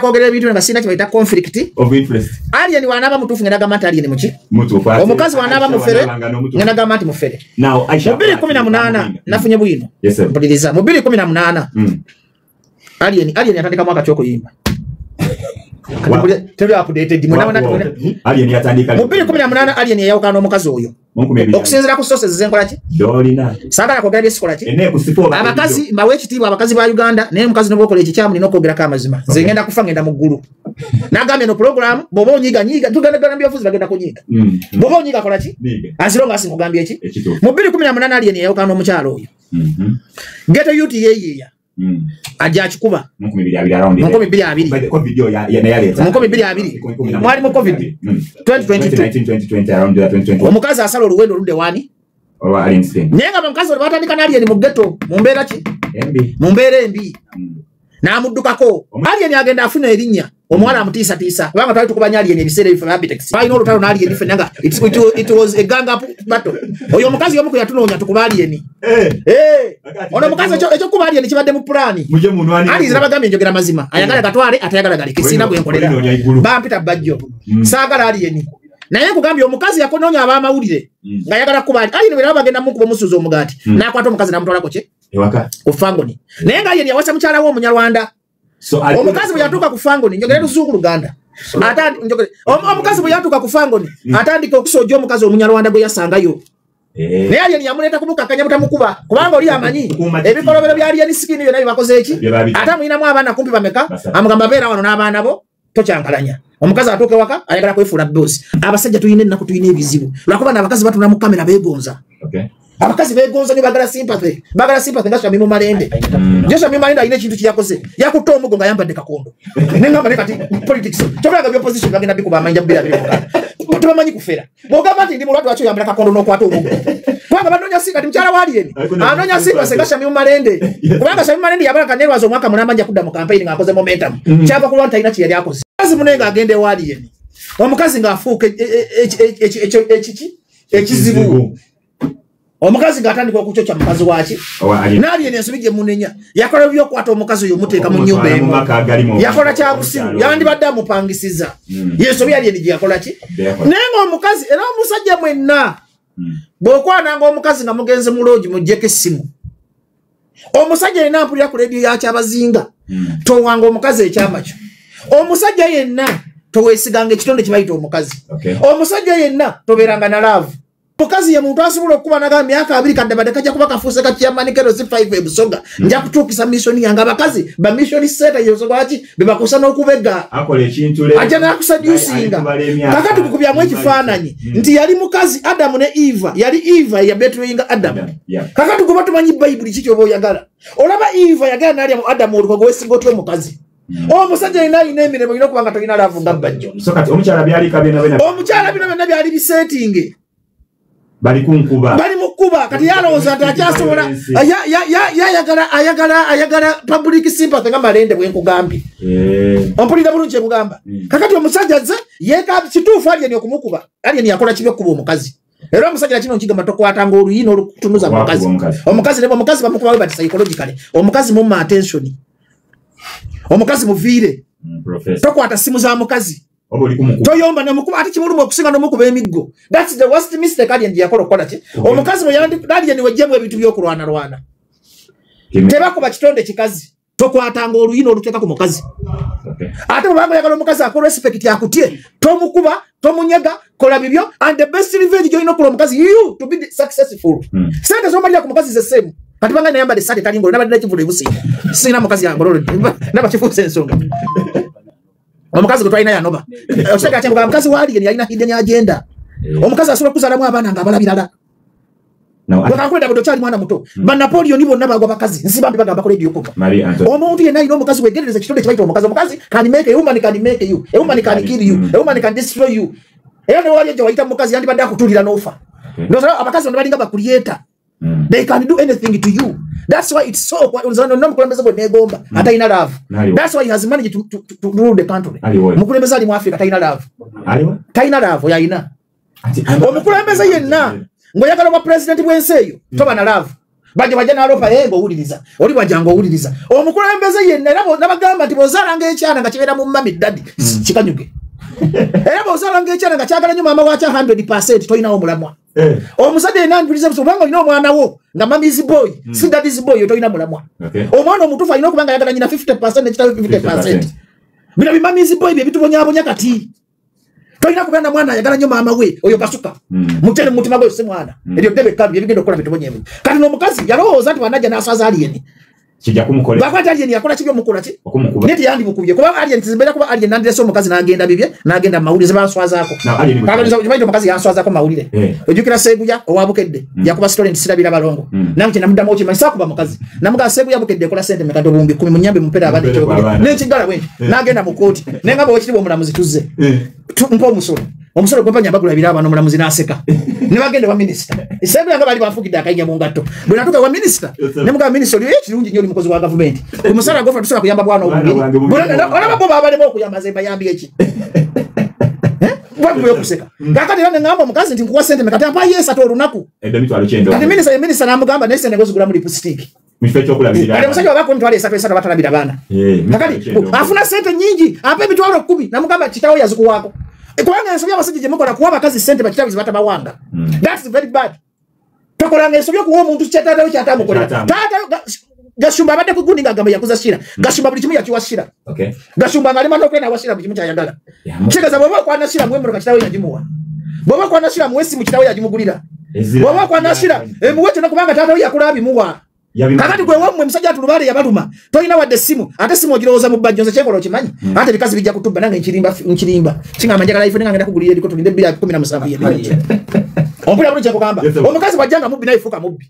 Kwogera ebintu nga sina kibayita conflict of interest. Alien wanaaba mutuufu ngenda gamba nti alien muki? Mutuufu. Omukazi wanaaba mufere ngenda gamba nti mufere. Now Aisha, mu 2018 nafunye bwino. Yes, mpuliriza, mu 2018 Alien yatandika mwaka ky'okuyimba. Teri updated mwana. Alien yatandika mu 2018. Alien yayawukana n'omukazi oyo okusinziira ku sources zenkola ki? Dolina. Saagala kwogera byesikola ki? Abakazi mbawe ekitiibwa, abakazi ba Uganda, naye omukazi nobwokola ekikyamu nina okwogerako amazima. Nze ngenda kufa, ngenda mu ggulu. Nagambye no program, bw'oba onyiga nyiga, tugenda gana byafuzi, bagenda kunyiga. Bw'oba onyiga kola ki? Aziro nga sinkugambye ki? Mu 2018 Alien yayawukana n'omukyalo oyo. Ghetto youth yeeyiiya. Ajja akikuba mu 2020. 2020 mwali mu COVID 2022. Omukazi asala oluwendo oludde wani, naye nga omukazi olwo batandika n'Alien mu ghetto mu mbeera ki? Mu mbeera embi, n'amuddukako. Alien agenda afuna erinnya, omuwala amutiisatiisa, kubanga twali tukubanya Alien ebiseera ebifo Abitex, balina olutalo n'Alien ffenna nga it was a gang up battle. Oyo omukazi y'omu ku yatunoonya tukuba Alien. Ono omukazi ekyokuba Alien kibadde mu pulaani. Alien nabagambye njogera mazima, ayagala gatwale, atayagala galeke, sirina gwe nkolera, bampita Bajjo, saagala Alien. Naye nkugambye omukazi yakonoonya ab'amawulire ng'ayagala kuba Alien. Bwe bagenda mukuba omusuuza omugaati, n'akwata omukazi n'amutwalako ki? Ku Fangoni. Naye nga Alien yawasa mukyala we Omunyarwanda. Omukazi bwe yatuuka ku Fangoni, njogere Luzungu Luganda, omukazi bwe yatuuka ku Fangoni atandika okusojja omukazi Omunyarwanda gwe yasangayo. Naye Alien yamuleeta kumukakkanya butamukuba, kubanga oli amanyi ebikolobero bya Alien Skin byonna byebakoze eki, ate amulinamu abaana kumpi bameka. Amugamba beera wano n'abaana bo, tokyankalanya. Omukazi atuuka ewaka ayagala kwefuula boss. Abasajja tulina ennaku, tulina ebizibu lwakuba n'abakazi batunula mu kamera beegonza. Abakazi beegonza nnyo, bagala sympathy, bagala sympathy nga Shamimu Malende. Jo Shamimu Malende alina ekintu kyeyakoze, yakutte omugo nga ayambadde kakondo, nengamba ne kati politics kyokolaga byopposition bagenda bikuba amayinja 2026. Tebamanyi kufera. Bw'ogamba nti ndi mulwadde, lwaki oyambala kakondo n'okwata omugo? Kubanga banoonya si kati mukyala wa Alien anoonya sympathy nga Shamimu Malende, kubanga Shamimu Malende yabala kanerwaza omwaka mulamba nja kudda mu campaign ng'akoze momentum. Kyava kulwa nti alina kye yali akoze. Omukazi munne ng'agenda ewa Alien, omukazi ng'afuuka ekiki ekizibu, omukazi ng'atandika okucocca mukazi waki n'Alien. Ensobi gye munenya, yakola byokwata omukazi oyo omuteeka mu nnyumba emu, yakola kyabusiru, yandibadde amupangisiza. Yensobi Alien gye yakola ki? Naye ng'omukazi era omusajja mwenna bw'okwananga omukazi nga mugenze mu loogi, muggyeko essimu. Omusajja yenna mpulira ku leediyo yakyabazinga, towanga omukazi ekyama kyo. Omusajja yenna toweesiganga ekitonde kibayita omukazi. Omusajja yenna tobeeranga na love. Mukazi ye muntu asobola okuba naga myaka 20 kaddabadde kajja kuba kafuuse ka chairman kerosi 5 ebusoga, nja kutuukisa mission yange. Abakazi ba mission setter, yensonga lwaki bebakusa n'okubega, ajja n'akuseducinga. Kakati kukubyamu ekifaananyi nti yali mukazi Adamu ne Eva, yali Eva yabetrayinga Adamu. Kakati kuba tumanyi Bayibuli, ki kyoba oyagala? Olaba Eva yagala n'alya mu Adamu olukwe. Gwesiga otya omukazi? Omusajja yenna alina emirimu, olina okuba nga tolina love nga Bajjo. Omukyala bino byonna byali bisetting. Bali kunkuba. Bali mukuba. Kati yalowooza nti akyasobola, yayagala ayagala ayagala public sympathy nga Malende bwe nkugambye. Ompulira bulungi kyekugamba? Kakati omusajja nze yeka kituufu Alien okumukuba. Alien yakola kibi okukuba omukazi. Era omusajja kino nkigamba, tokwatanga oluyi n'olutunuza mukazi. Omukazi ne omukazi bamukuba bwe bati psychologically. Omukazi mumma attention, omukazi muviire. Tokwata simu za mukazi, toyomba nemukuba, ate kimuluma okusinga n'omukuba emiggo. That's the worst mistake Alien gye yakola okukola ki omukazi bwe yandi. Alien wejjemu ebintu by'okulwanalwana, tebakuba kitonde kikazi. Tokwatanga oluyi n'oluteeka ku mukazi. Ate bwebanga oyagala omukazi akola respect, akutye, tomukuba, tomunyega, kola bibyo. And the best revenge gyolina okukola omukazi, you to be successful, sente zomalira ku mukazi zesemu. Kati banga nayambadde esaati etali ngolo, nabadde nekivulu ebusinga, sirina mukazi yangolole, naba kifuusa ensonga. Omukazi gwe twalina yanoba. Okitegeera kyenkuga? Omukazi wa Alien yalina hidden agenda. Omukazi asobola okuzaalamu abaana nga abala birala. Wekakwenda bwe okyali mwana muto, Banapoleon bonna bagwa bakazi. Nsibambi bagamba ku radio kuva. Omuntu yenna alina omukazi, wegerereza ekitonde kibayita omukazi. Omukazi can make a woman, can make you a woman, can kill you a woman, can destroy you. Era ne wali ejja wayita mukazi, yandibadde akutuulira n'ofa. Ndowooza abakazi bonna balinga bakuliyeta. They can do anything to you. That's why it's so nomukulembeze bwe negomba atalina love. That's why he has managed to rule the country. Mukulembeze ali mu Africa talina love, talina love yalina. Omukulembeze yenna ng'oyagala obwa pulezidenti bw'ensi eyo, toba na love. Bajja bajja n'aloopa ye ng'owuliriza. Oli bw'ajja ng'owuliriza. Omukulembeze yenna era n'abagamba nti bw'ozaalanga ekyana nga kibeera mu mummy daddy kikanyuge. Era bw'ozaalanga ekyana nga kyagala nnyo maama waakyo 100% tolinawo mulamwa. Omusajja yenna mpuliriza kubanga olina omwana wo nga mummy's boy si daddy's boy, tolina mulamwa. Omwana omutuufu alina okuba nga ayagala nnyina 50% nekitawe 50%. Bino bi mummy's boy bye bitubonyaabonya kati. Tolina kubeera na mwana ayagala nnyo maama we oyo kasuka. Mutere mu mutima gwe si mwana. Eryo ddebe kkabi ebigenda okukola bitubonyeebonye. Kati n'omukazi yalowooza nti bw'anajja n'aswaza Alien. Kijja kumukolera. Bakwata Alien yakola kibi omukola ki? Okumukuba. Naye teyandimukubye kuba Alien tizimbeera kuba Alien nandirese omukazi n'agenda bibye n'agenda mu mawulire banswazaako. Kakati omukazi yanswazaako mawulire. Ojjukira Seguya owa Bukedde yakuba story nti sirabira balongo. Nange kye namuddamu okimanyi saakuba mukazi. Namugamba Seguya Bukedde ekola ssente mmeka nti 10,000 munyambe mumpeere abaana ekyokulya. N'ekiggala bwe nti n'agenda mu kkooti. Ne ngamba oweekitiibwa omulamuzi tuzze. Mpa omusolo. Omusolo gwe mpanya bagulabira abaana omulamuzi n'aseka. Ne bagenda wa minisita. Seguya nga bali banfukidde akayinja mu ngatto. Bwe natuuka wa minisita ne mugamba minisita oli kirungi nnyo oli mukozi wa gavumenti. Omusala gwofa tusobola kuyamba bwana obubiri. Olaba bo baabalema okuyamba nze mbayambye ki? Bwe okuseka. Kaakati era ne ŋŋamba omukazi nti nkuwa ssente mmeka ampa yeesatu olunaku. Kati minisita n'amugamba naye ssente ng'ozigulamu lipstick. Kati omusajja wabako emitwalo esatu esatu abatalabira baana. Kakati afuna ssente nnyingi ampa emitwalo 10 namugamba kitaawo yazikuwaako. Kubanga ensobi abasajja gye mukola kuwa abakazi ssente bakitaabwe ze batabawanga. That's very bad. Tokolanga ensobi okuwa omuntu kyataatawo kyatamukolera. Taata Gashumba abadde ku gundi ng'agamba yakuza Shira. Gashumba buli kimu yakiwa Shira. Gashumba ng'alima n'okulya n'awa Shira buli kimu ky'ayagala. Kitegeeza bw'oba okwana Shira muwe emmotoka kitaawe yagimuwa. Bw'oba okwana Shira muwe essimu kitaawe yagimugulira. Bw'oba okwana Shira emuwe kyonna kubanga taata we yakula abimuwa. Kakati gwe wammwe musajja atulubaale yabaluma tolina wadde essimu ate essimu ogirowooza mu bbajjo nze kyenkola okimanyi ate ebikazi bijja kutubba nange nkirimba nkirimba kingamba njagala iPhone nga ngenda kugulira eriko tulinde 2017 yebiri. Ompulira bulungi kyekugamba omukazi bw'ajja nga mubbi naye fuuka mubbi.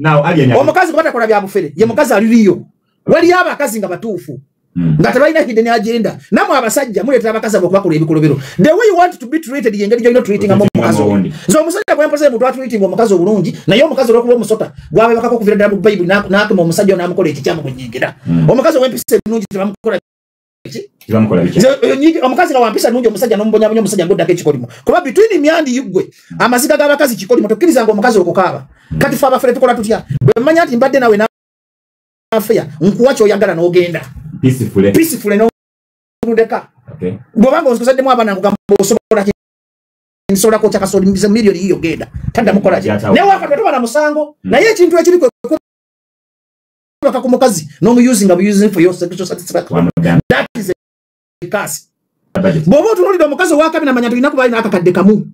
Omukazi bw'atakola kola bya bufere ye mukazi aliriyo. Waliyo abakazi nga batuufu nga tebalina hidden agenda. Nammwe abasajja muleetera abakazi abo okubakola ebikolobero. The way you want to be treated y'engeri gy'olina treatinga mu omukazi oyo. Nze omusajja bwe mpoze muntu atreatinga omukazi obulungi naye omukazi olw'okuba omusota gwabebakako okuviira ddala mu Bayibuli n'akema omusajja oyo n'amukola ekikyamu bwe nnyingira. Omukazi ow'empisa ennungi tebamukola ki? Omukazi nga wampisa nnungi omusajja n'omubonyabonya omusajja ng'oddako ekikolimo. Kuba between myandi yuggwe amaziga g'abakazi kikolimo tokkirizanga omukazi okukaaba. Kati ffe abafere tukola tutya? Bwe mmanya nti mbadde naawe nafeya nkuwa ky'oyagala n'ogenda. Peacefully. Peacefully n'olundeka. Bw'obanga onzisaddemu abaana nkugamba osobola ki? Nsobola kwokya kasooli miliyoni yiyo genda. Taddamu kukola ki? Naye wakati toba na musango. Naye ekintu ekiri kwe kwebaka ku mukazi n'omuyusinga buyusing for your sexual satisfaction. That is a curse. Bw'oba otunuulidde omukazi owakabi namanya tulina kuba alina akakadde kamu.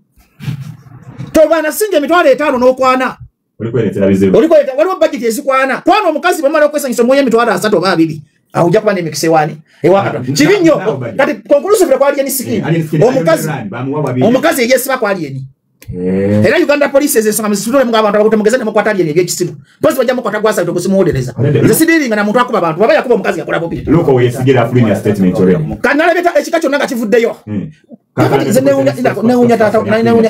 Toba nasinga 5,000 n'okwana. Olikweretera waliwo budget ezikwana. Kwana omukazi bw'amala okwesanyusa omuwa 30,000 oba 20. Awo ojja kuba n'emikisa ewaani ewakatwa. Kibi nnyo. Kati conclusive kwa Alien Skin. Omukazi eyeesiba ku Alien. Era Uganda Police ez'ensonga muzitulemu ng'abantu abakutte mugeze ne mukwata Alien ebyekisiru. Mpozi bajja mukwata gwasa tokusimuwolereza. Nze sidiringa na muntu akuba abantu baba yakuba omukazi yakola bubi. Luko weyesigera afulumya statement already. Kati nalabye ekika kyonna nga kivuddeyo. Kakati nze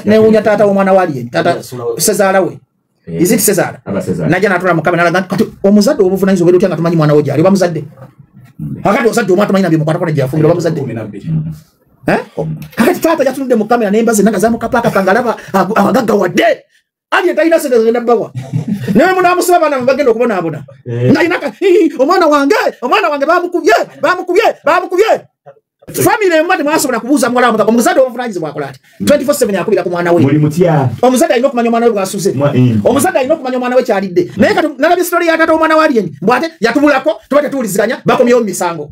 neewuunya taata w'omwana wa Alien, taata Sezaala we. Is it Cesar? Najja n'atula mu kamera n'alaga kati omuzadde obuvunaanyizibwa obeera otya nga tomanyi mwana wo gy'ali oba muzadde. Kakati ozadde omwana tomanyi na byemukwatako ne gy'afumbira oba muzadde. Kakati taata yatunudde mu kamera n'emba zenna nga zamukapaakapa ng'alaba agaggawadde. Alien talina ssente zigenda bbawa. Naye munaamusiba abaana bwe bagenda okubonaabona. Ng'alina omwana wange bamukubye bamukubye bamukubye. Family emu temwasobola kubuuza muwala wa omuzadde obuvunaanyizibwa akola ati 24/7 akubira ku mwana we. Omuzadde alina okumanya omwana we bw'asuze. Omuzadde alina okumanya omwana we ky'alidde. Naye kati nalabye story ya taata w'omwana wa Alien mbw'ate yatubulako tuba tetuwuliziganya bakomyewo mu misango.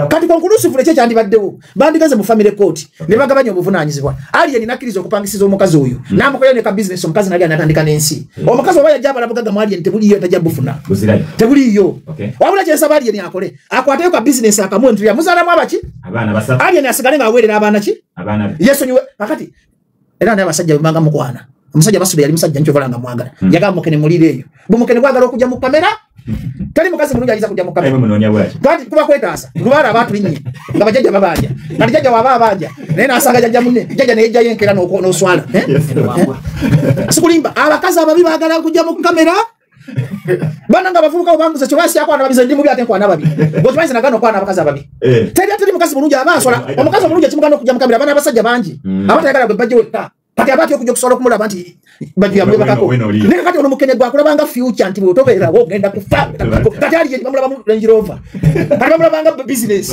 Kati conclusively ki ekyandibaddewo? Bandigenze mu family court ne bagabanya obuvunaanyizibwa. Alien n'akkiriza okupangisiza omukazi oyo n'amukolera ne ka business omukazi nali anatandika n'ensi. Omukazi oba yajja abala mu Alien tebuliiyo tajja bufuna. Tebuliiyo. Wabula kye nsaba Alien akole akwateyo ka business akamuwe nti yamuzaalamu abaki? Alien asigale ng'aweerera abaana ki? Yeesonyiwe. Kakati era naye abasajja bwe banga mukwana. Omusajja Basudde yali musajja nkyovala nga mwagala. Yagamba mukene muliire eyo. Bumukene bwagala okujja mu kamera. Tali mukazi mulungi ayinza kujja mu kamera. Kati kuba kwetaasa. Lubaale abaatulinnye nga bajjajja babanja. Kati jjajja waba abanja naye n'asanga jjajja munne. Jjajja ne yejjayo enkeera n'oswala. Sikulimba abakazi ababi baagala kujja mu kamera. Bana nga bavubuka obanguza kyo basyako ana babize ndi mubi ate nkwana babi. Bw'okimanyi nagano okwana abakazi ababi. Teri ateri mukazi mulungi aba asola. Omukazi omulungi ekimugana okujja mu kamera bana abasajja bangi. Abatayagala gwe bajje wekka. Kati Kati abati okujja okusobola okumulaba nti Bajjo yamwebakako. Naye kati ono mukene gwakulabanga future nti bw'otobeerawo ogenda kufa. Kati ali bamulaba mu Range Rover. Kati bamulabanga business.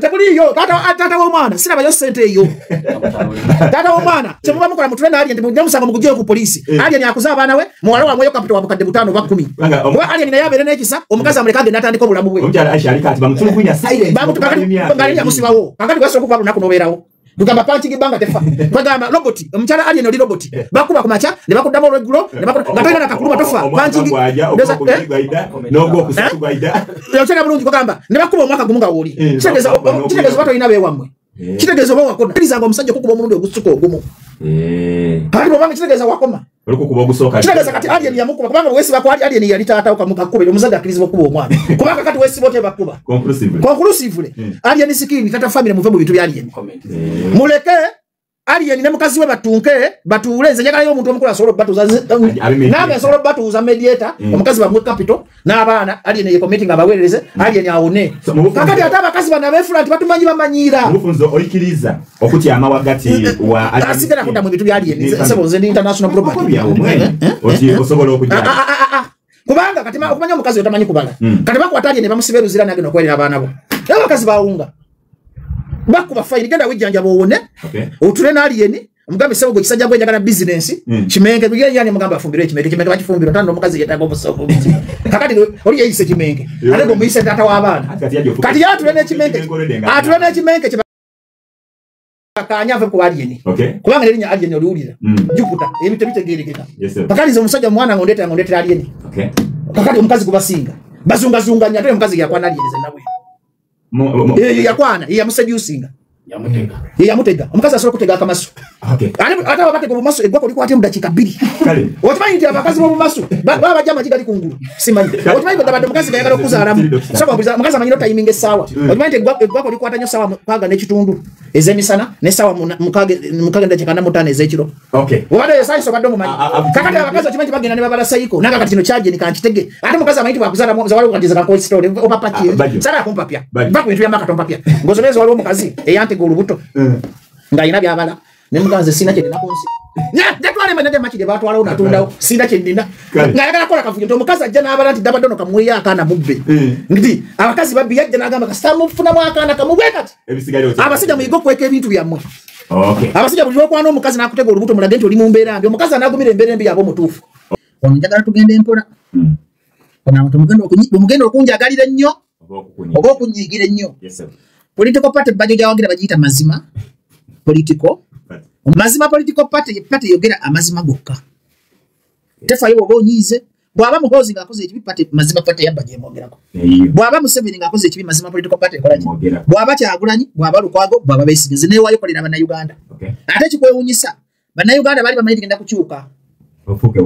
Tekuliyo taata w'omwana sirabayo ssente eyo. Taata w'omwana kyemuba mukola mutule n'Alien nti mujja musango mugugyeyo ku poliisi. Alien akuza abaana we muwala wamweyo capital wa bukadde 5 oba 10. Kuba Alien naye abeere n'ekisa omukazi amuleka agende atandika obulamu bwe. Omukyala Aisha ali kati bamutulugunya silent. Bamutulugunya musibawo. Kakati gwasooka okuba lunaku n'obeerawo. Tugamba punching banga tefa. Twagamba robot, omukyala Alien oli robot. Bakuba ku makya ne bakuddamu olweggulo ne nga tolina nakakuluma tofa. Punching okyala bulungi kugamba ne bakuba omwaka gumu nga wooli. Kitegeeza oba tolina beewammwe. Kitegeeza oba wakona. Kkirizanga omusajja okukuba omulundi ogusukka ogumu. Kati bw'obanga kitegeeza wakoma. Kitegeeza kati Alien yamukuba kubanga weesiba ku Alien yali taata wo omuzadde akkirizibwa okukuba omwana. Kubanga kati weesiba otya bakuba. Conclusively. Alien Skin tata family muve mu bintu bya Alien. Muleke Alien ne mukazi we batunke batuule nze njagalayo omuntu omukulu asobola okubatuuza nange nsobola okubatuuza mediator omukazi bamuwe capital n'abaana Alien ye committing abaweerereze Alien awone. Kakati ate abakazi bano abeefula nti batumanyi bamanyiira. Mufunzo oikiriza okutyama wakati wa asigala kudda mu bintu bya Alien sebo nze ndi international property. Osobola okujja. Kubanga kati okumanya omukazi otamanyi kubala. Kati bakwata Alien ne bamusiba eruzira nagenda okwerera abaana bo. Naye abakazi bawunga. Bakuba fine genda wijjanja bwowone. Otule n'Alien omugambe sebo gwe kisajja gwe njagala business kimenke bigenda yani mugamba afumbirwe kimenke kimenke bakifumbirwa tando omukazi yeetaaga obusobo. Kakati oli yeyise kimenke ate gwe muyise taata w'abaana. Kati atule n'ekimenke atule n'ekimenke kanya ave ku Alien. Kubanga erinnya Alien oliwulira Jupiter ebintu bitegeerekeka. Kakati nze omusajja omwana ng'ondeetera Alien. Kakati omukazi gubasinga bazungazunganya ate omukazi yakwana Alien nze nabwe. Yakwana yamuseducinga yamutega omukazi asobola okutega akamasu. Ate abatega obumasu eggwako likwate mu dakiika 2. Okimanyi nti abakazi b'obumasu baba bajja amagi gali kungulu simanyi. Okimanyi bwe omukazi ng'ayagala okuzaalamu omukazi amanyi n'otayiminga essaawa. Okimanyi nti eggwako likwata nnyo ssaawa 6:15 ez'emisana n'essaawa 6:45 ez'ekiro. Obadde eyo saayinsi obadde omumanyi. Kakati abakazi okimanyi nti bagenda ne babala sayiko nange kati kino kyagye kankitege. Ate omukazi amanyi nti bwakuzaalamu waliwo kati zakakoisitole opapaki saagala kumpapya va ku bintu byamaka tompapya. Ng'osomeza waliwo omukazi eyantega olubuto ng'alina byabala ne mugamba nze sirina kye nnina ku nsi. Njatwala emanya maki gye baatwalawo natundawo sirina kye nnina. Ng'ayagala kukola kavuyo nti omukazi ajja n'abala nti ddabadde ono kamuweeyo akaana mubbe. Nti abakazi babbi yajja n'agamba kasita mufunamu akaana kamubwe kati. Abasajja muyige okweka ebintu byammwe. Abasajja buli lw'okwana omukazi n'akutega olubuto mulage nti oli mu mbeera mbi. Omukazi anaagumira embeera embi yaba omutuufu. Ono njagala tugende mpola. Ono bwemugenda okunjagalira ennyo oba okunyiigira ennyo. Political party Bajjo gyawagira bagiyita Mazima political. Mazima political party party yogera amazima gokka. Tefayo oba onyiize. Bw'aba Muhoozi ng'akoze ekibi party Mazima party ya Bajjo emwogerako. Bw'aba Museveni ng'akoze ekibi Mazima political party ekola ki? Bw'aba Kyagulanyi, bw'aba Lukwago, bw'aba Besigye nze neewaayo kolera Bannayuganda. Ate kikwewuunyisa Bannayuganda baali bamanyi tugenda kukyuka.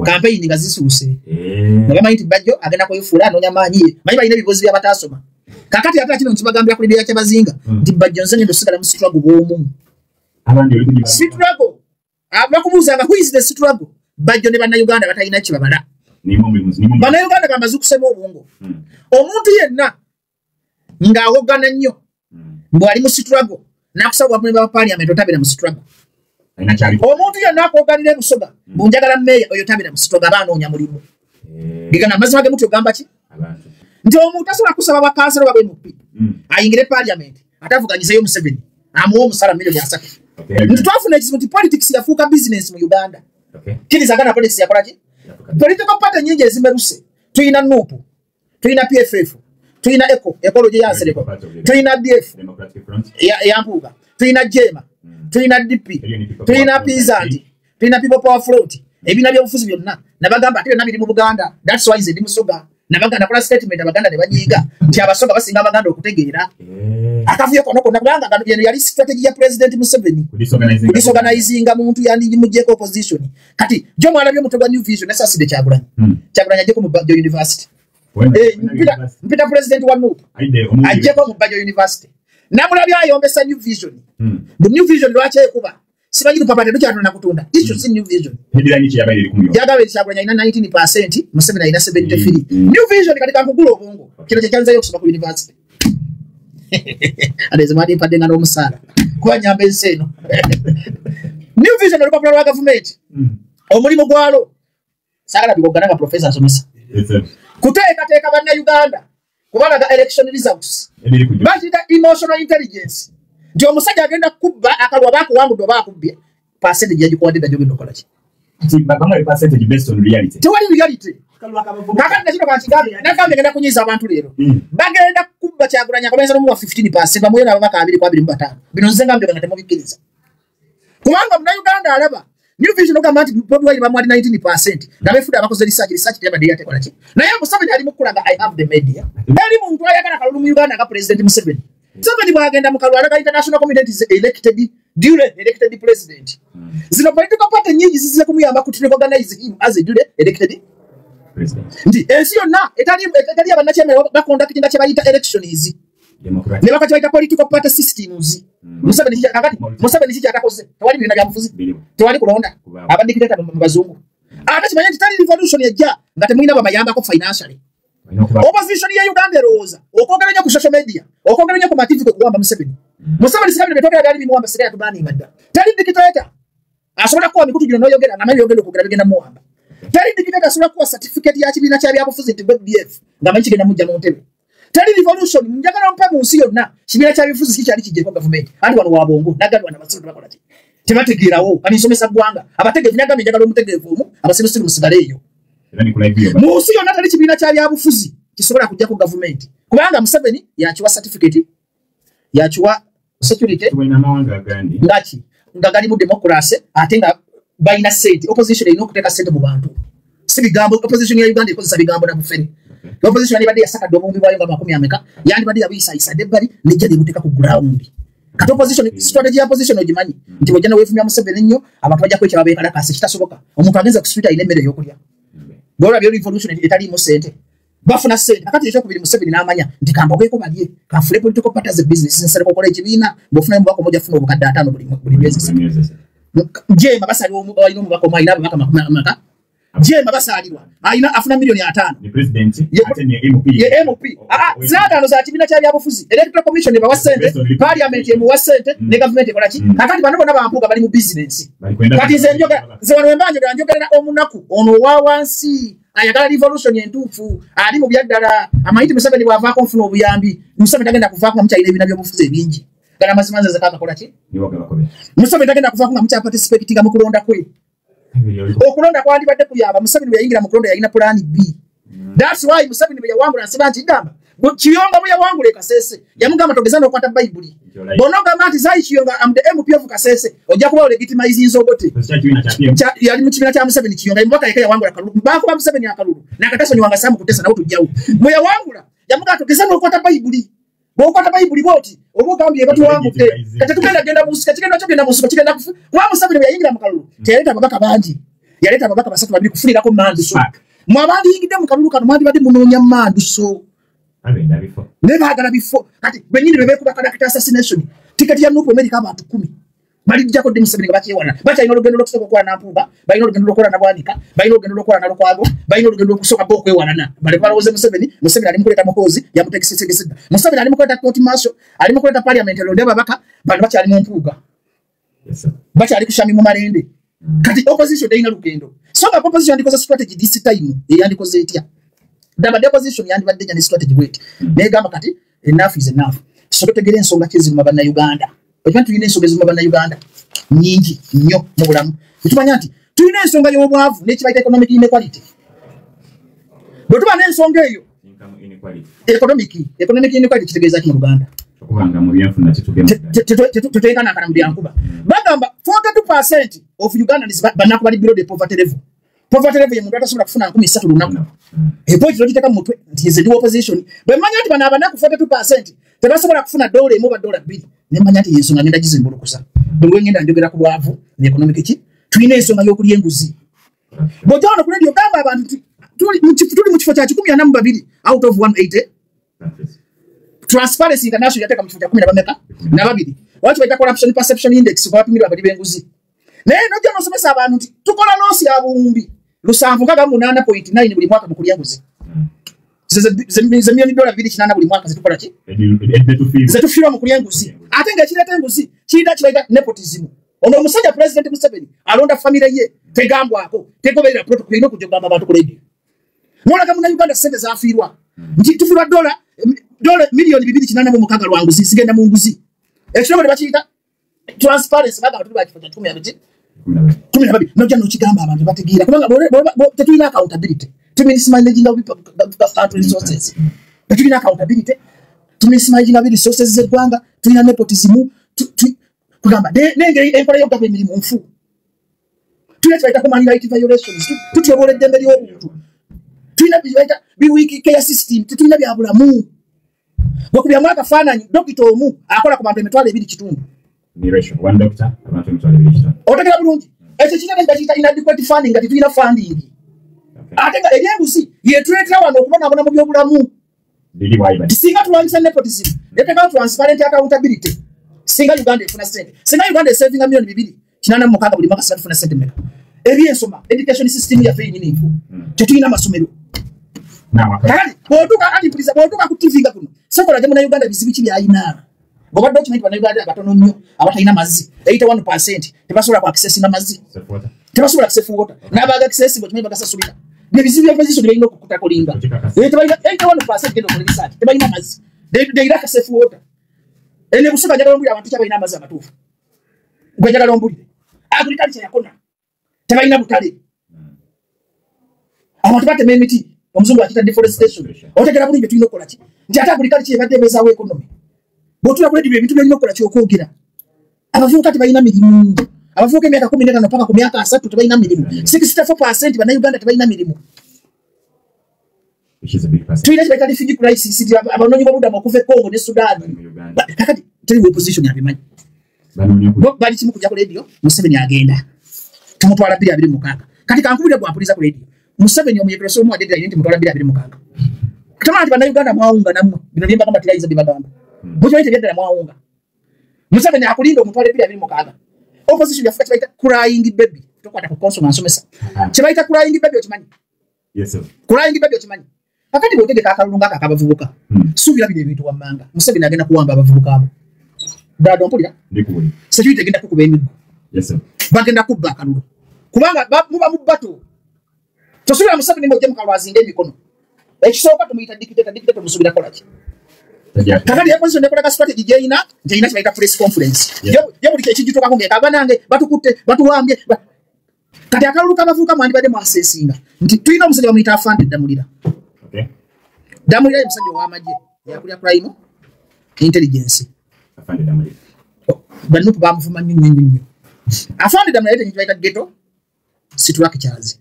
Campaign nga zisuuse. Nga bamanyi nti Bajjo agenda kwefuula anoonya maanyi ye. Manyi balina ebibuuzo by'abataasoma. Kakati ate kino nkibagambira ku Lydia Kyabazinga nti Bajjo nze ngenda osigala mu struggle bw'omu. Struggle. Bakubuuzanga who is the struggle? Bajjo ne Bannayuganda batalina kibabala. Bannayuganda bamaze okusema obwongo. Omuntu yenna ng'awogana nnyo mbw'ali mu struggle n'akusaba obwa member wa parliament otabeera mu struggle. Omuntu yenna akwoganira e Busoga mbu njagala mmeeya oyo tabeera mu struggle aba anoonya mulimu. Bigana amazima ge mutyo ogamba ki? Nti omuntu tasobola kusaba bwa kansala oba MP ayingire parliament ate avuganyizeeyo Museveni amuwe omusala 30 million. Nti twafuna ekizibu nti politics yafuuka business mu Uganda. Kkirizagana politics yakola ki? Political party nnyingi ezimeruse. Tuyina NUP, tuyina PFF, tuyina ECO, Ecology ya Nsereko, tuyina DF ya Mpuuga, tuyina JEMA, tuyina DP, tuyina Pizanti, tuyina People Power Front. Ebibiina by'obufuzi byonna nabagamba ate byonna biri mu Buganda. That's why nze ndi Musoga. Nabagamba nakola statement Abaganda ne banyiiga nti Abasoga basinga Abaganda okutegeera. Akavuyo konna konna kubanga yeno yali strategy ya President Museveni kudisorganizinga muntu yandimuggyeko opposition. Kati jo mwalabye omutwe gwa New Vision nesaside Kyagulanyi. Kyagulanyi ajjeko mu Bajjo University. Mpita President wa NUP ajjeko mu Bajjo University. Namulabye ayombesa New Vision. Mu New Vision lwaki ekuba? Simanyi lupapala terukyatunda kutunda. Issue si New Vision. Yagamba Kyagulanyi alina 19%, Museveni alina 73. New Vision katika nkugula obwongo. Kino kye kyanzayo okusoma ku university. Ate mwali mpadde nga n'omusaala. Kuba nnyamba ensi eno. New Vision olupapula lwa gavumenti omulimu gwalo saagala bigogana nga professor asomesa kuteekateeka bannayuganda kubalaga election results bakiyita emotional intelligence nti omusajja agenda kubba akalwa bakuwangudde oba akubbye percentage yagikuwadde dda gyogenda okola ki? Tewali reality. Kakati nakino kankigambe nagambye ngenda kunyiiza abantu leero bagenda kubba Kyagulanyi akabenza n'omuwa 15% bamuwe n'ababaka 2 ku 25. Bino nze ngambye nga temubikkiriza kubanga munnayuganda alaba New Vision ogamba nti Bobi Wine bamuwadde 19% nga beefudde abakoze research, research teyabadde yatekola ki, naye Museveni ali mu kulaga I have the media. Teri muntu ayagala kalulu mu Uganda nga President Museveni. Museveni bw'agenda mu kalulu alaga international community is elected, duly elected president. Zino political party nyingi zizize kumuyamba ku recognize him as a duly elected nti ensi yonna etali abannakyemere baconductinga kye bayita elections ne baka kye bayita political party systems. Museveni kakati Museveni kiki atakoze? Tewali bibiina byabufuzi, tewali kulonda abadikitata mu bazungu. Ate kimanye nti tali revolution ejja nga temulina babayambako financially. Opposition ya Uganda erowooza okwogera nnyo ku social media, okwogera nnyo ku ma TV kwe kuwamba Museveni. Museveni singa bino byetwogera byali bimuwamba, singa yatubaninga dda. Teri dictator asobola kuwa mikutu gino n'oyogera nga manyi byogenda okwogera bigenda muwamba. Teri dictator asobola kuwa certificate ya kibiina kya byabufuzi nti BDF nga manyi kigenda mujja mu ntebe. Teri revolution njagala mpe mu nsi yonna kibiina kya byabufuzi kikyali kijjeko gavumenti anti wano wa bwongo nagandi wano abasiru tebakola ki, tebategeerawo. Kati nsomesa ggwanga abategeevu, nagambye njagala omutegeevu omu, abasirusiru musigale eyo. Mu nsi yonna teri kibiina kya byabufuzi kisobola kujjako gavumenti kubanga Museveni yakiwa certificate, yakiwa security ngaki nga gali mu democracy ate nga balina sente. Opposition erina okuteeka sente mu bantu, si bigambo. Opposition ya Uganda ekozesa bigambo na bufere. Opposition yandibadde yasakadde obuwumbi bwayo nga makumi ameka, yandibadde yabuyisayisadde ebbali nejja nebuteeka ku ground. Kati opposition, strategy ya opposition ogimanyi nti bw'ojja neweefumya Museveni ennyo abantu bajja kwekyaba beekalakaasa. Kitasoboka. Omuntu agenza ku street alina emmere ey'okulya. Bw'olabye revolution etaliimu sente, bafuna sente. Akati ekyokubiri, Museveni n'amanya nti kambogeko balye kanfule political parties a business, nsaleko okola ekibiina bw'ofunayo omubaka omu ojja kufuna obukadde 50 buli myezi 3. Jema basalirwa alina omubaka omu alina ababaka makumi ameka. Jema basalirwa alina afuna miliyoni 50. Ye MP zaataano za kibiina kya byabufuzi. Electoral Commission ebawa sente, parliament emuwa sente ne gavumenti ekola ki. Kakati bano bonna bampuuga bali mu business. Kati nze njogera, nze wano wemba njogera, njogerera omunaku ono owa wansi ayagala revolution entuufu ali mu byaddala amanyi nti Museveni bw'avaako nfuna obuyambi. Museveni tagenda kuvaako nga mukyalina ebibiina by'obufuzi ebingi. Gala mazima nze nze ki Museveni tagenda kuvaako nga mukyaparticipatinga mu kulonda kwe. Okulonda kwandibadde kuyamba. Museveni bwe yayingira mu kulonda yalina plan B. That's why Museveni bwe yawangula nsiba nkigamba Kiyonga bwe yawangula e Kasese yamugamba togeza n'okwata Bayibuli bw'onoogamba nti Zai Kiyonga am the MP of Kasese ojja kuba olegitimizinze Obote. Yali mu kibiina kya Museveni. Kiyonga mubaka yekka yawangula akalulu, baakuba Museveni akalulu nakatasonyiwanga Sam Kutesa nawe tujjawo. Bwe yawangula yamugamba togeza n'okwata Bayibuli, bw'okwata Bayibuli bw'oti oba ogambye batuwangudde, kati tetugenda genda mu nsiko, kigenda kyo genda mu nsiko kigenda kufu. Kuba Museveni bwe yayingira mu kalulu teyaleeta ababaka bangi, yaleeta ababaka basatu babiri kufunirako manduso. Mwe abandiyingidde mu kalulu kano mwandibadde munoonya manduso naye baagala bifo. Kati bennyini be beekuba character assassination. Tiketi ya NUP emerika abantu 10 balijjako ddi Museveni nga bakyewana. Bakyalina olugendo lw'okusooka okukola na Mpuuga, balina olugendo lw'okukola na Bwanika, balina olugendo lw'okukola na Lukwago, balina olugendo lw'okusooka bo okwewanana baleke balowooze Museveni. Museveni ali mu kuleeta Muhoozi yamutegesesegesedda. Museveni ali mu kuleeta court martial, ali mu kuleeta parliament elonde ababaka. Bano bakyali mu Mpuuga, bakyali kushami mu malende. Kati opposition terina lugendo, so nga opposition yandikoze strategy this time eyandikoze etya? Ddala the opposition yandibadde ejja ne strategy bweti negamba kati enough is enough, so tutegere ensonga ki eziruma bannayuganda. Okimanyi tulina ensonga eziruma bannayuganda nyingi nnyo mu bulamu. Netumanya nti tulina ensonga y'obwavu n'ekibayita economic inequality. Bwe tuba n'ensonga eyo economic inequality kitegeeza ki mu Luganda? Tetenkanankana mu byankuba. Bagamba 42% of Ugandans banaku bali below the poverty level. Poverty level ye muntu atasobola kufuna 3,000 lunaku. Epoint logiteeka mu mutwe nti nze ndi opposition bwe mmanya nti bano abanaku 42% tebasobola kufuna $1 oba $2, ne mmanya nti yensonga ngenda gizimbulukusa. Buli lwe ngenda njogera ku bwavu ne economic ki. Tulina ensonga y'okulya enguzi. Bw'ojja wano ku radio gamba abantu nti tuli mu kifo kya 142 out of 180. Transparency International yateeka mu kifo kya kumi na bameka na babiri. Lwaki bayita Corruption Perception Index kwabapimirwa abali b'enguzi. Naye nojja n'osomesa abantu nti tukola loss ya 768.9 buli mwaka mu kulya nguzi ze miliyoni $2.8 buli mwaka zetukola ki zetufiirwa mu kulya enguzi. Ate ng'ekireeta enguzi kirina kibayita nepotism. Ono omusajja President Museveni alonda famire ye tegambwako tegoberera protocol ino kujja kugamba abantu ku radio. Nolaga muna Uganda sente zafiirwa. Nti tufiirwa dola milioni 286 lwa nguzi zigenda mu nguzi. Ekirabo bakiyita transparency baga tuli bakifo kya 12. Nojja n'okigamba abantu bategeera kubanga tetulina accountability. Tumismanaging country resources. Tetulina accountability. Tumismanaging resources z'eggwanga, tulina nepotism, kugamba n'engeri enkola y'okugaba emirimu nfu. Tulina kye bayita human rights violations, tutyobola eddembe ly'obuntu. Tulina bye bayita weak care system, tetulina bya bulamu. Bwekubyamu akafaananyi dokita omu akola ku bantu 2,500. One doctor, abantu 2,500. Otegera bulungi. Ekyo kinene bakiyita inadequate funding, nga tetulina funding. Ate nga ebyenguzi yetuleetera wano okubonaabona mu byobulamu. Singa tulwanyisa nepotism, neteekawo transparent accountability. Singa Uganda efuna ssente. Singa Uganda esavinga milioni 286 buli mwaka, singa tufuna ssente mmeka? Ebyensoma, education system yaffe yennyini nfu. Tetulina masomero. Kakati bw'otuuka ku TV nga kuno, sokola gye munnayuganda bizibu ki by'alina. Bw'obadde okimanyi nti bannayuganda abatono nnyo abatalina mazzi, 81% tebasobola ku accessinga mazzi. Tebasobola safe water. N'abaga access okimanyi bagasasulira. N'ebizibu bya opposition balina okukutakolinga. Tebalina 81% genda okola research, tebalina mazzi. They lack safe water. Ene Busoga njagala ombulire abantu kyabalina amazzi amatuufu. Gwe njagala ombulire. Agriculture yakona. Tebalina butale. Abantu batema emiti. Omuzungu akiyita deforestation. Otegera bulungi tulina okukola ki? Nti ate agriculture ebadde ebeezaawo economy. Bw'otuula ku radio ebintu by'olina okukola ky'okwogera. Abavubuka tebalina mirimu. Abavubuka emyaka 15 paka ku myaka 30 tebalina mirimu. 64% bannayuganda tebalina mirimu. Tulina kye bayita refugee crisis, abanoonyi b'obubudamu okuva e Congo ne Sudan. Kakati teri opposition yabimanyi. Bali kimu kujja ku radio, Museveni agenda. Tumutwala 2026. Kati kankubire gwapuliza ku radio. Museveni omuyekero so omuwa deadline nti mutwala 2026. Kutama nti bannayuganda mwawunga nammwe. Bino bye mbagamba tirayiza bye bagamba. Mukimanyi tebyaddala mwawunga. Museveni akulinda omutwale 2026. Opposition yafuka kye bayita crying baby. Tokwata ku consonant nsomesa. Kye bayita crying baby okimanyi? Yes sir. Crying baby okimanyi? Kakati bw'otegeka akalulu ng'ako akabavubuka. Suubira bino ebintu wammanga. Museveni agenda kuwamba abavubuka abo. Dada ompulira? Ndikuwulira. Security egenda kukuba emiggo. Yes sir. Bagenda kubba akalulu. Kubanga muba mu battle. Tosuubira Museveni ng'ojja mu kalulu azinga emikono. Ekisooka tumuyita dictator, dictator musuubira kola ki? Kakati opposition nekola ka strategy gy'erina, nti erina kye bayita press conference. Yo buli ekigituukako ng'ekaba nange batukutte, batuwambye. Kati akalulu k'abavubuka mwandibadde mwaseesinga nti tulina omusajja bamuyita Afande Ddamulira. Ddamulira ye musajja ow'amagye, yakulya crime intelligence. Afande Ddamulira. Bannupu bamuvuma nnyo nnyo nnyo. Afande Ddamulira ye kye bayita ghetto structures.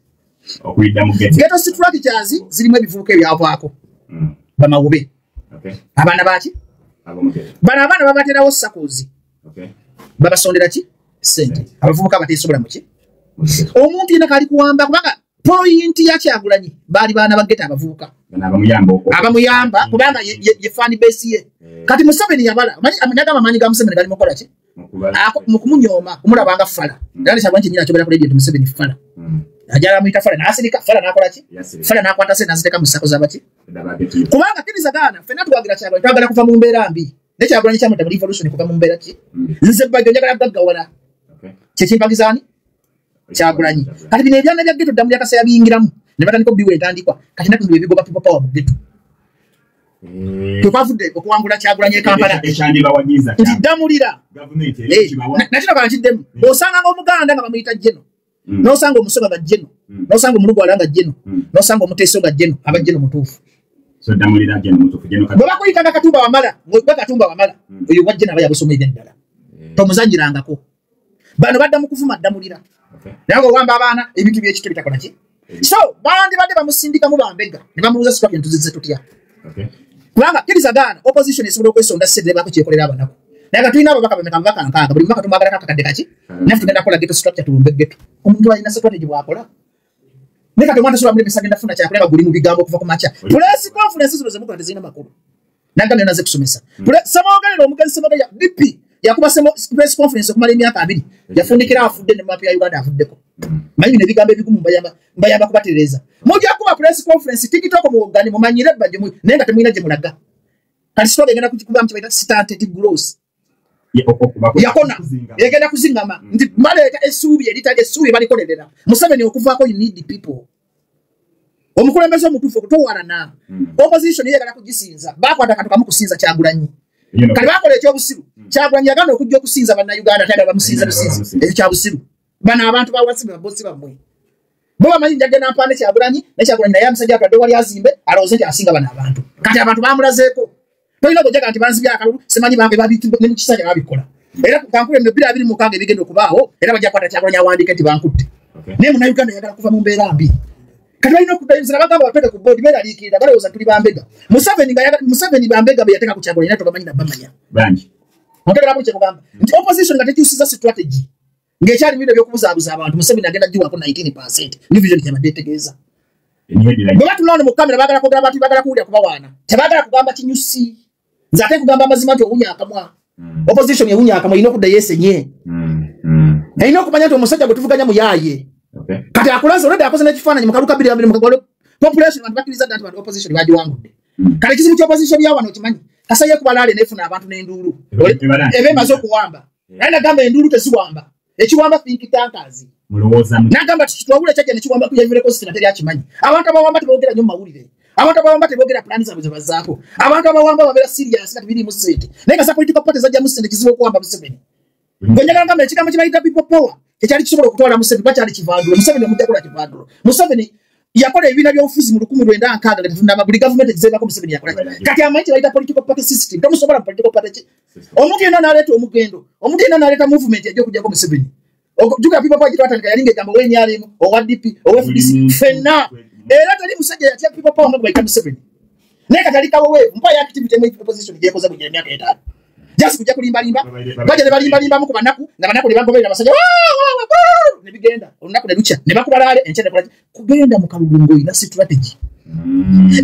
Okuyita mu ghetto. Ghetto structures zirimu ebivubuka ebyavaako. Bamawube. Abaana baaki? Bano abaana babaterawo sakozi. Babasondera ki? Ssente. Abavubuka abateesobola mu ki? Omuntu yenna kali kuwamba kubanga point ya Kyagulanyi baali baana ba ghetto abavubuka. Abamuyamba kubanga ye fan base ye. Kati Museveni yabala, nagamba amaanyi ga Museveni gali mukola ki? Mu kumunyooma, kumulabanga fala. Era Kyagulanyi kyennyini akyogera ku radio nti Museveni fala. Ajala amuyita fala n'asirika, fala n'akola ki? Fala n'akwata ssente n'aziteeka mu ssako z'abaki? Kubanga kkiriza gaana, ffenna tuwagira Kyagulanyi, twagala kuva mu mbeera mbi. Ne Kyagulanyi kyamutta mu revolution kuva mu mbeera ki? Nze Bajjo njagala kugaggawala. Kye kimpagiza ani? Kyagulanyi. Kati bino ebyana bya ghetto Ddamulira Kasa yabiyingiramu ne batandika obbiwa entandikwa. Kati ennaku zino ebigoba people power mu ghetto. Tekwavudde okuwangula Kyagulanyi e Kampala. Nti Ddamulira. Nakino kankiddemu. Osanga ng'Omuganda nga bamuyita Jeno. N'osanga Omusoga nga Jeno. N'osanga Omulugwala nga Jeno. N'osanga Omuteeso nga Jeno. Aba Jeno mutuufu. So Ddamulira Jeno mutuufu. Bwe bakuyitanga Katumba Wamala, ng'okuba Katumba Wamala, oyo wa Jeno aba yabusoma ebyaddala. Tomuzannyirangako. Bano badda mu kuvuma Ddamulira. Naye ng'owamba abaana ebintu by'ekito bitakola ki? So bandibadde bamusindikamu bambega ne bamubuuza structure ntuzizze tutya. Kubanga kkiriza gaana opposition esobola okwesonda ssente ne baako kyekolera abanaku. Naye nga tulina ababaka bameka? Ababaka 6, buli mubaka tumwagalako akakadde kaki? Naffe tugenda kukola ghetto structure, tulumbe ghetto. Omuntu alina strategy bw'akola. Naye kati omwana tasobola mulemesa agenda kufuna kyakulya nga guli mu bigambo okuva ku makya. Press conference zino ze mukola tezirina makulu. Nagambye naze kusomesa. Ssemogerere omugenzi Ssemogerere DP yakuba press conference okumala emyaka 2. Yafundikira afudde ne map ya Uganda avuddeko. Manyi bino ebigambo ebigumu mbayamba kubatereeza. Mujja kuba press conference TikTok muwogane mumanyire bajje naye nga temulina gye mulaga. Kati story egenda kukikubamu kye bayita stunted growth. Yakona egenda kuzingama nti baleeta essuubi eritali essuubi balikolerera. Museveni okuvaako, you need the people. Omukulembeze omutuufu okutowarana opposition yeyagala kugisinza, bakwata akantu kamu kusinza Kyagulanyi. Kati bakola ekyobusiru. Kyagulanyi yagenda okujja okusinza Bannayuganda, tayagala bamusinza businzi. Ekyo kyabusiru. Bano abantu bawansi babosi bammwe bo bamanyi njagenda mpande Kyagulanyi, ne Kyagulanyi naye amusajja atwadde wali azimbe alowooze nti asinga bano abantu. Kati abantu bamulazeeko. Tolina kujjaga nti banzibye akalulu, simanyi bange ne mu kisanja babikola. Era kankule mu 2026 ebigenda okubaawo, era bajja kukwata Kyagulanyi awandiike nti bankutte. Naye Munnayuganda yagala kuva mu mbeera mbi. Kati balina okuddayo nzira bagamba batweke ku boodi, beeraliikirira, balowooza tuli bambega. Museveni nga Museveni bambega be yateeka ku Kyagulanyi, naye tobamanyi nabamanya. Bangi. Ontegera buli kyekugamba nti opposition nga tekyusiza strategy ng'ekyali mu bino ebyokubuzaabuza abantu, Museveni agenda giwaako 19%. New Vision kyabadde etegeeza. Bwe batunula wano mu kamera baagala kwogera, abantu baagala kuwulira kubawaana, tebaagala kugamba kinyusi. Nze ate nkugamba amazima nti owunya akamwa. Opposition ewunya akamwa, erina okudda yeesenye. Erina okumanya nti omusajja gwe tuvuganya muyaaye. Kati akulaze olwedde akoze n'ekifaananyi mu kalulu ka 2026, population abantu bakkiriza dda nti bantu opposition bagiwangudde. Kale ekizibu ky'opposition ya wano okimanyi, kasa yeekuba laale n'efuna abantu n'enduulu eba emaze okuwamba. Naye nagamba enduulu teziwamba, ekiwamba think tankers. Nagamba kitwawula ekyajja nekiwamba ku Ivory Coast na teri akimanyi. Abantu abawamba teboogera nnyo mu mawulire, abantu abawamba teboogera plani zaabwe ze bazzaako, abantu abawamba babeera serious kati birimu ssente. Naye nga za political party zajjamu ssente, kizibu okuwamba Museveni. Gwe njagala ngamba ekigambo kye bayita people power tekyali kisobola okutwala Museveni, kuba kyali kivandulo. Museveni omujja kukola kivandulo. Museveni yakola ebibiina by'obufuzi mu 1960 nga tetunaba, buli gavumenti egizeebako Museveni yakola. Kati amanyi kye bayita political party system, tomusobola mu political party ki. Omuntu yenna n'aleeta omugendo, omuntu yenna n'aleeta movement ejja okuggyako Museveni. Jjukira people power gye twatandika yali ng'egamba owa NRM, owa DP, owa FDC, ffenna. Era teri musajja yatya people power nga gwe bayita Museveni. Naye kati ali kaweweevu, mpayo activity emu opposition gyekoze bugira emyaka 5. Just kujja kulimbalimba, bajja ne balimbalimbamu ku banaku, na banaku ne bagoberera abasajja, ne bigenda olunaku ne lukya ne bakuba laale enkya ne kola ki? Kugenda mu kalulu ng'olina strategy.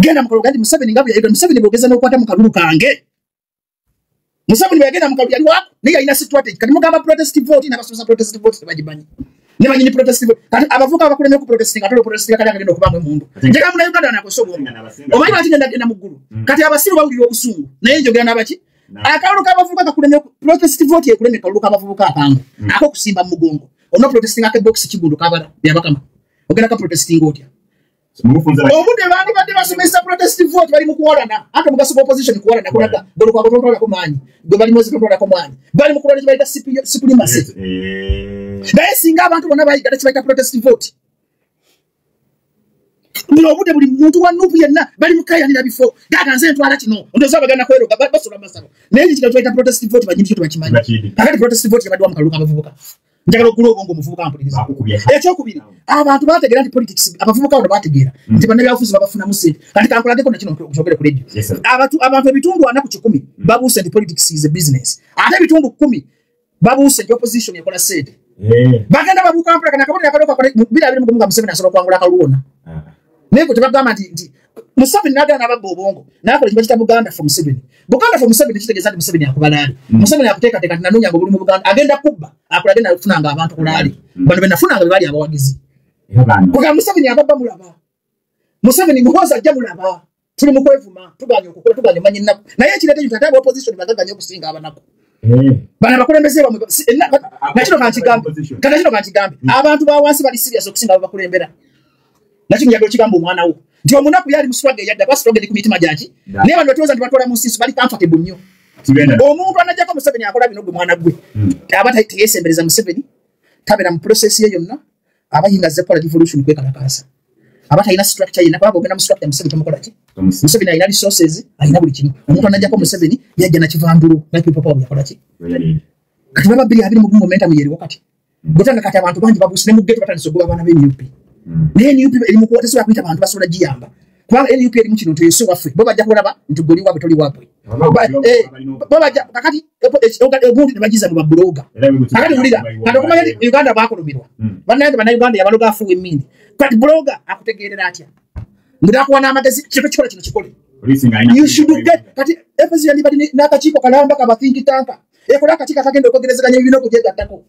Genda mu kalulu gandi Museveni nga bwe yayogera. Museveni bw'ogeza n'okwata mu kalulu kange, Museveni bwe yagenda mu kalulu yali waako, naye yalina strategy. Kati mugamba protest vote, n'abasomesa protest vote tebagimanyi, ne banyini protest vote. Kati abavubuka abakulemye ku protesting, ate protesting kali agenda okubaamu emundu. Njagala Munnayuganda nakozesa obwongo. Omanyi lwaki ngenda genda mu ggulu? Kati abasiru bawulira obusungu, naye njogera n'abaki akalulu k'abavubuka kakulemye protest vote, ekulemye kalulu k'abavubuka akangu ak'okusimba mu mugongo. Olina protesting akebokisi kigundu kabala byabakama, ogenda ka protesting otya? Obudde bandibadde basomesa protest vote bali mu kuwalana. Ate omugaso gwa opposition kuwalana, kulaga gwe Lukwago tontwalako maanyi, gwe bali mwezi tontwalako maanyi, bali mu kulwana kye bayita supremacy. Naye singa abantu bonna bayiga kye bayita protest vote, buli obudde buli muntu wa NUP yenna bali mukayanira bifo, gaga nze ntwala kino, ndowooza abagenda kweroga basola masabo. Naye kino kye bayita protest vote banyini kyo tebakimanyi. Kakati protest vote yabadde wa mu kalulu k'abavubuka. Njagala okugula obwongo omuvubuka mpuliriza. Ekyokubiri, abantu bategeera nti politics, abavubuka bano bategeera nti bannabyabufuzi babafunamu ssente. Kati kankulageko nakino nkyogere ku radio. Abantu ebitundu 40 babuuse nti politics is a business, ate ebitundu 10 babuuse nti opposition ekola ssente. Bagenda babuuka mpola. Kana akabonero akaliwo kakole mu 2021 nga Museveni asobola okuwangula akalulu wonna. Naye gwe tebagamba nti Museveni n'agenda n'ababba obwongo n'akola ekiba kita Buganda for Museveni. Buganda for Museveni kitegeeza nti Museveni akuba laali. Museveni akuteekateeka nti nanoonyanga obuli mu Buganda, agenda kubba akola, agenda kufunanga abantu ku laali. Bano be nafunanga be bali abawagizi. Kuga Museveni ababba mulaba. Museveni Muhoozi ajja mulaba. Tuli mu kwevuma, tuganye okukola, tuganye omanya ennaku. Naye ekireeta ekyo, ate aba opposition bagagga nnyo okusinga abanaku. Bano abakulembeze bamwe nakino kankigambe, kati nakino kankigambe, abantu ba wansi bali serious okusinga ababakulembera. Nakino njagala okigamba omwana wo nti omunaku yali mu struggle eyadda, kuba struggle eri ku mitima gyaki. Naye bano batulowooza nti batwala mu nsiisi, bali comfortable nnyo. Omuntu anajjako Museveni akola bino, gwe mwana gwe aba teyeesembereza Museveni, tabeera mu process ye yonna, aba yinga azze kukola revolution kwekalakaasa, aba talina structure yenna, kubanga ogenda mu structure Museveni tomukola ki? Museveni alina resources, alina buli kimu. Omuntu anajjako Museveni yajja nakivandulo, na people power yakola ki? Kati baba 2021 momentum yeriwo. Kati gotanga kati abantu bangi babuuse ne mu ghetto, batandise okugoba abaana b'NUP. Naye NUP eri mu kuwa, tesobola kuyita bantu basobola giyamba, kubanga NUP erimu kino nti oyo waffe, bo bajja kulaba nti gwe oli waabwe, toli waabwe. Bo bajja kakati ogundi ne bagiza mu babuloga. Kakati wulira, kati okumanya nti Uganda bakulumirwa bannange, Bannayuganda yabaloga afuuwa emmindi. Kati blogger akutegeerera atya ng'akuwa n'amagezi, kino kikola, kino kikole? You should get kati FSC yandibadde n'akakiiko kalamba kaba think tank, ekola akakiiko akagenda okwogerezeganya ebibiina okugyegattako,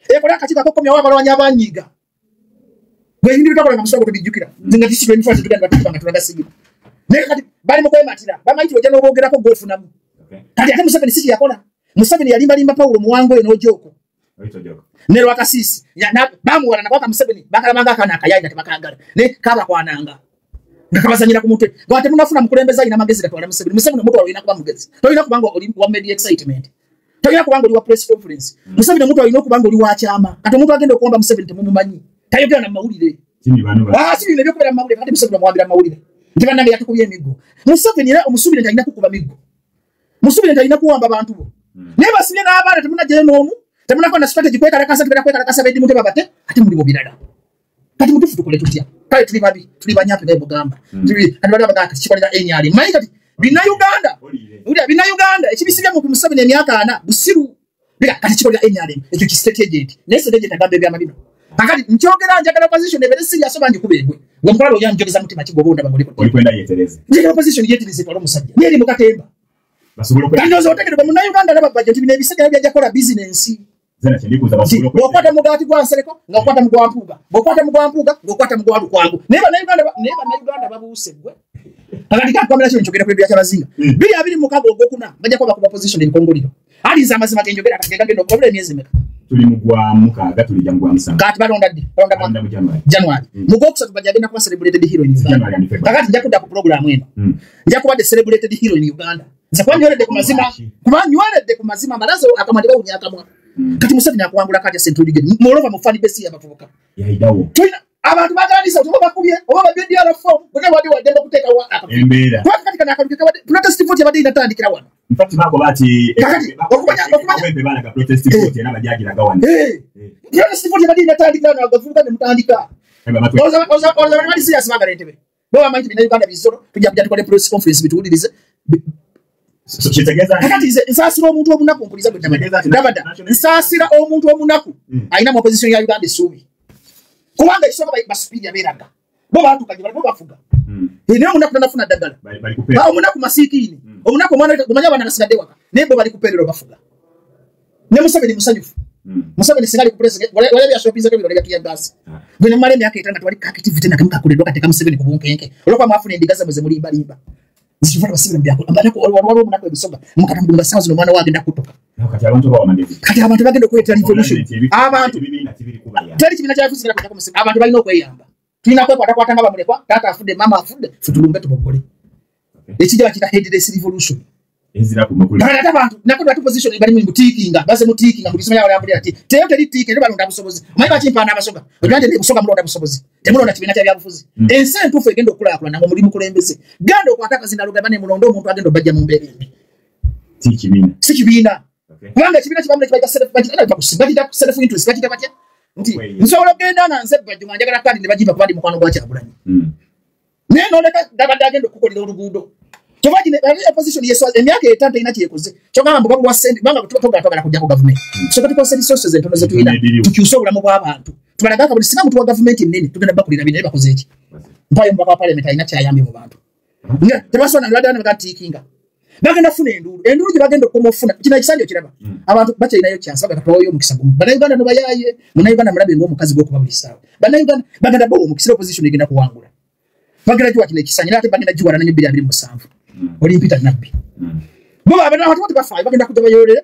ekola akakiiko akokomyawo abalwanyi abanyiiga. Bwe ebintu bitakola nga musobola tubijjukira, nze nga tisi 24 tugenda batukuba nga tulaga signal. Naye kati bali mu kwematira, bamanyi nti ojja n'oboogerako gw'ofunamu. Kati ate Museveni si kye yakola. Museveni yalimbalimba Paulo Muwango eno Ojoko ne Lwakasisi bamuwala nakwaka Museveni bakalabanga akana akayayi nga tebakagala ne kabakwananga nga kabazanyira ku mutwe gwe temunafuna mukulembeza alina amagezi gatwala Museveni. Museveni omuntu alina kuba mugezi, tolina kubanga oli wa media excitement, tolina kubanga oli wa press conference. Museveni omuntu alina okubanga oli wa kyama. Kati omuntu agenda okuwamba Museveni temumumanyi, tayogera na mawulire. Si bino ebyokubeera mu mawulire. Kati Museveni omuwambira mu mawulire nti bannange yatukubye emiggo. Museveni era omusuubire nti alina kukuba miggo, musuubire nti alina kuwamba bantu bo. Naye basibye n'abaana temunajjayo n'omu, temunakola na strategy kwekalakasa, tugenda kwekalakasa beddimu tebabate, ate muli mu birala. Kati mutuufu tukole tutya? Kale tuli babi, tuli banyampi naye mugamba kati bali abagamba kati kikolera NRM. Manyi kati Bannayuganda, wulira Bannayuganda ekibisibye mu Museveni emyaka 40 busiru. Bika kati kikolera NRM ekyo ki state agent, naye state agent agamba ebyama bino. Kakati nkyogera njagala opposition ebeere serious oba njikuba egwe. Gwe mukola oya njogeza mutima ki gw'oba ondaba ng'oliko. Olikwenda yeetereze. Njagala opposition yeetereze etwale omusajja. Naye eri mu katemba. Basobole okwe- Kati ndowooza otegedde bwe Munnayuganda alaba bajjo nti bino ebisajja byajja kukola bizinensi. Zena kye ndikuuza basobole okwe- Bw'okwata mugaati gwa Nsereko ng'okwata mu gwa Mpuuga, bw'okwata mu gwa Mpuuga ng'okwata mu gwa Lukwago. Naye Bannayuganda babuuse ggwe. Kakati kakwamira kino nkyogera ku bya Kyabazinga. 2026 ogwokuna bajja kuba bakuba opposition ebikongoliro. Alinze amazima ge njogera kati gagenda okukola emyezi emeka? Tuli mu gwa 6 tulijja mu gwa 7. Kati balonda ddi? Balonda Balonda mu January. January. Mu gwokusatu bajja agenda kuba celebrated hero in Uganda. January and February. Kakati nja kudda ku program eno. Nja kuba the celebrated hero in Uganda. Nze kuba nyweredde ku mazima, kuba nyweredde ku mazima amalazo akamwa tebawunya akamwa. Kati Museveni akuwangula kati ya Central Region. Moreover mu fan base y'abavubuka. Yayidawo. Tulina abantu baagalanisa oba bakubye oba babye DR form, bwe wadde waddembe okuteekawo akavuyo. Embeera. Kubanga kati kano akalulu kabadde protest vote yabadde inatandikira wano. In fact baako bati Kakati, okumanya- Kawempe balaga protest vote era bajagiraga wano. Protest vote yabadde inatandikira wano abavubuka ne mutandika. Eba batwe- Olowooza bali bali serious baagala entebe. Bo bamanyi nti Bannayuganda bizolo, tujja kujja tukole press conference bituwulirize. So, kitegeeza nti- Kakati nze nsaasira omuntu omunaku mpuliza gwe Kitegeeza nti- Dabada. Nsaasira omuntu omunaku alina mu opposition ya Uganda essuubi. Kubanga ekisooka basupiria beeraga. Bo baatuuka gye bali, bo bafuga. Naye omunaku tanafuna ddagala. Bali kupeera. Omunaku masiikiini. Omunaku omwana omanyi abaana basigadde waka. Naye bo bali kupeerero bafuga. Ne Museveni musanyufu. Museveni singa ali ku president, wali byashoppinzeko ebirole bya tear gas. Gwe ne mumala emyaka 5 tewali activity na kamu kakoleddwa kateeka Museveni ku bunkenke. Olw'okuba mwafuna endiga zammwe ze mulimbalimba. Nzikivula basibira mu byakola. Mbadde waliwo omunaku ebisoga. Mukata mugumba ssaawa zino omwana we agenda kutuka. Naho kati abantu bawa amagezi. Kati abantu bagenda okuleetera revolution. Nti Abantu ebibiina tibiri kubaya. teri kibiina kya fuzi kujja Museveni. Abantu balina okweyamba. Tulina kwekwatakwata nga bamulekwa, taata afudde, maama afudde, ffe tulumbe tuboggole. Ekijja bakiyita headless revolution. Ezira ku mukulu. Kati ate abantu nako lwaki position bali mu tiikinga, baze mu tiikinga, mu bisoma byabwe bali ati teyo teri tiikinga, balonda busobozi. Omanyi lwaki mpaana Abasoga? Omanyi nti Busoga mulonda busobozi, temulonda kibiina kya byabufuzi. Ensi entuufu egenda okukulaakulana nga muli mukulembeze. Genda okwate akazindaalo gamba ne mulonde omuntu agenda obbajja mu mbeera embi. Si kibiina. Si kibiina. Okay. Kubanga ekibiina kibamu nekibayita self, bakiyita self interest, bakiyita batya? Nti Okweyiya. nsobola okugenda nga nze Bajjo nga njagala kaadi ne bagimpa kuba ndi mukwano gwa Kyagulanyi. Naye n'oleka gabadde agenda okukolera oluguudo. Kyova gino, ali opposition yeswa, emyaka 5 terina kyekoze. Kyogamba mbu babulwa ssente, kubanga tugala kujjako gavumenti. Tusooke tukozese resources entono ze tulina, Entono ebiriwo. tukyuse obulamu bw'abantu. Tubalage akabuli, singa mutuwa gavumenti ennene, tugenda bakulira bino, naye bakoze eki? Mpayo omubaka wa parliament alina kyayambye mu bantu. Nga tebasobola na lwadde bagatiikinga. Bagenda kufuna enduulu. Enduulu gye bagenda okukoma okufuna, kino ekisanja okiraba. Abantu bakyalinayo chance, bagenda tubaweeyo omukisa gumu. Bannayuganda no bayaaye, Munnayuganda mulabe ng'omukazi gw'okuba buli ssaawa. Bannayuganda bagenda bawa omukisa, opposition egenda kuwangula. Bagenda giwa kino ekisanja, naye ate bagenda giwalana nnyo 2027. Oli mpita nabbi. Bo abantu abantu tebafaayo, bagenda kujja bayoolere.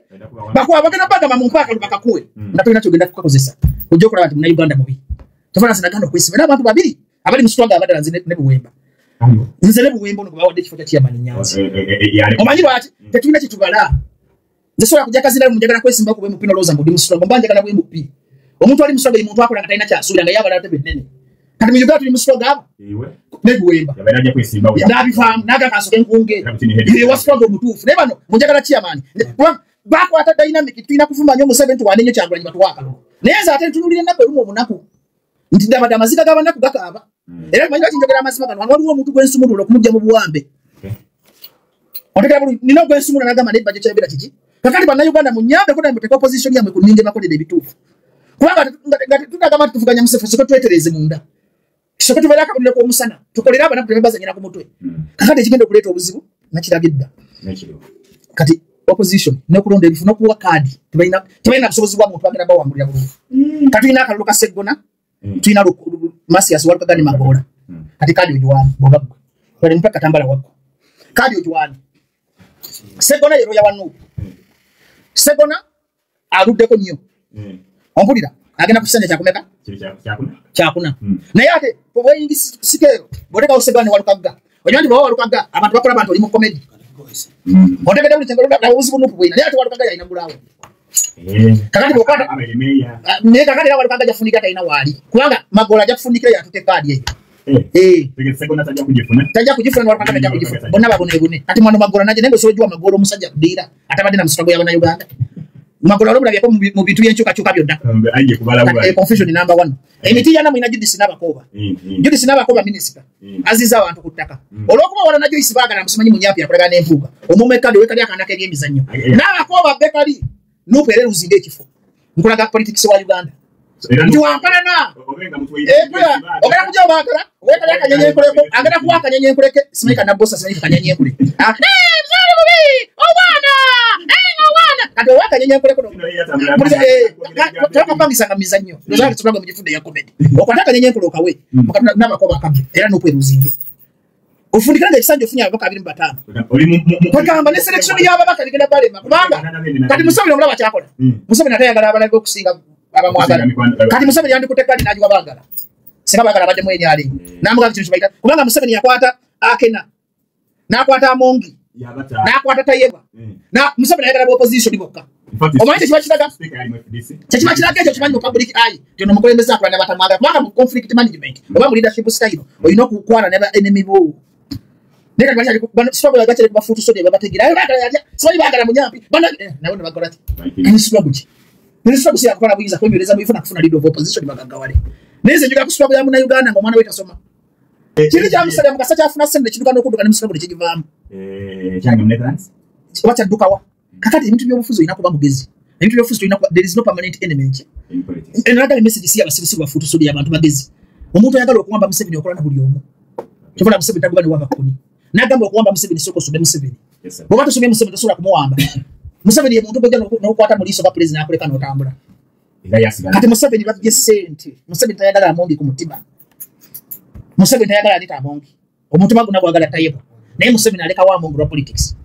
Bakuwa bagenda bagamba mu mpaaka bakakuwe. Nga tolina ky'ogenda kukakozesa. Ojja okulaba nti Munnayuganda mubi. Tofaanana sinaganda okwesiba n'abantu babiri abali mu struggle abaddala nze ne Buwemba. Nze ne Buwemba ono gwe bawadde ekifo kya chairman Nyanzi. Omanyi lwaki? Tetulina kye tubala. Nze sobola kujja kazira mu njagala kwesimba ku bwe MP n'olowooza mbu ndi mu struggle, mba njagala bwe MP. Omuntu ali mu struggle ye muntu akola nga talina ky'asuubira nga ye abala ate bennene. Kati mu Uganda tuli mu struggle abo. Ne Buwemba. Yabeera ajja kwesimba we. N'abivaamu, n'agamba kasooke nkunge. Era butini head. Ye wa struggle omutuufu. Naye bano mu njagala chairman. Kubanga bakwata dynamic, tulina kuvuma nnyo Museveni tuwane nnyo Kyagulanyi batuwe akalulu. Naye nze ate ntunuulira ennaku erumu omunaku. Nti ddala amaziga g'abanaku gakaaba. Era manyi lwaki njogera amazima gano, wano waliwo omuntu gwe nsumulula okumugja mu buwambe. Otegera bulungi, nina gwe nsumulula n'agamba naye bajjo kyayogera kiki? Kakati Bannayuganda munnyambeko nammwe muteeke opposition yammwe ku nninga ebakolera ebituufu. Kubanga nga tutagamba nti tuvuganya Museveni, tusooke twetereeze munda. Tusooke tubeere akabonero k'omusana, tukolere abanaku tebabazannyira ku mutwe. Kakati ekigenda okuleeta obuzibu, nakirabye dda. Nekiriwo. Kati opposition n'okulonda ebifo n'okuwa kaadi, tebalina busobozi bwa muntu bagenda bawangulira bulungi. Kati tulina akalulu ka Sseggona, tulina Mathias Walukagga ne Magoola. Kati kaadi ogiwaani bw'oba ggwe. Bali mpa Katambala waggo. Kaadi ogiwaani. Sseggona ye lawyer wa Nuupu. Segona aluddeko nnyo. Ompulira agenda ku kisanja kyakumeka? Kyakuna. Naye ate bw'oyingi sikeero bw'oteekawo Segona ne Walukagga. Ojja nti bw'owa Walukagga abantu bakola abantu oli mu comedy. Otegedde buli kyengalo obuzibu nupu bw'olina naye ate Walukagga yalina gulaawo. Kakati bw'okwata naye kakati era Walukagga ajja talina waali kubanga Magola ajja kufundikira yatutte kaadi eyo. Tajja kugifuna Walukagga tajja kugifuna bonna babonebone. Kati mwana Magola najja naye ng'osobola ogiwa Magola omusajja kudiira atabadde na musika gw'Abannayuganda. Magola olwomulabyeko mu bintu by'enkyukakyuka byonna. Confusion number 1. Emiti yana mulina Judith Nabakooba. Judith Nabakooba minisita aziza abantu ku ttaka. Olw'okuba wala na Joyce baagala musimanyi munyampi yakolagana n'enfuuka. Omumekali wekali akaana k'ebyemizannyo. Nabakooba bekali nupu era luzinga ekifo. Nkulaga politics wa Uganda. Nti wampalana. Ogenda kujja obaagala wekali akanyenye nkuleko agenda kuwa akanyenye nkuleke simanyi kanabbosa simanyi kanyenye nkule. Mzali bubi omwana omwana kati owakanyenye nkuleko tokapangisa mizannyo nozala tulaga mugifudde ya comedy okwata akanyenye nkule okawe mukatuna Nabakooba akabye era nupu eruzinge. Ofundikira nga ekisanja ofunye ababaka 25. Kwegamba ne selection y'ababaka ligenda balema kubanga kati Museveni omulaba kyakola. Museveni atayagala abalabe okusinga abamwagala. Kati Museveni yandikutte kadi n'agiwa baagala. Singa baagala abadde mu NRM. N'amugamba kino kibayita kubanga Museveni yakwata Akena. N'akwata Amongi. N'akwata Tayebwa. Na Museveni ayagala ba opposition bokka. Omanyi kyekiba kiraga? Kyekiba kiraga ekyo kimanyi mu public eye. Nti ono omukulembeze akola ne batamwagala kubanga mu conflict management oba mu leadership style olina okukwana ne ba enemy bo. Neka bali struggle bakyali kubafuutu so babategeera. Ayo baagala yalya simanyi baagala munyampi. Bana nabo ne bakola ki? Ni struggle ki? Ni struggle si yakukola buyinza kwenywereza mu bifo na kufuna leader of opposition bagaggawale. Naye nze njagala ku struggle ya Munnayuganda ng'omwana we tasoma. Kiri kya musajja mukasa kyafuna ssente kiduka n'okudduka ne mu struggle tekigivaamu. Kyange mu Netherlands. Oba kyaddukawa. Kakati ebintu by'obufuzi olina kuba mugezi. Ebintu by'obufuzi olina kuba there is no permanent enemy. In politics. Enagala message si abasirusiru bafuutu so abantu bagezi. Omuntu ayagala okuwamba Museveni okola na buli omu. Kyokola Museveni tagoba ne waba kkuni. Nagamba okuwamba Museveni sooka osome Museveni. Bw'oba tosomye Museveni tosobola kumuwamba. Museveni ye muntu gw'ojja n'okwata mu liiso ga pulezidenti n'akuleka n'otambula. Kati Museveni baggye ssente. Museveni tayagala Amongi ku mutima. Museveni tayagala Anita Amongi. Omutima gwonna gwagala Tayebwa. Naye Museveni alekawo Amongi lwa politics.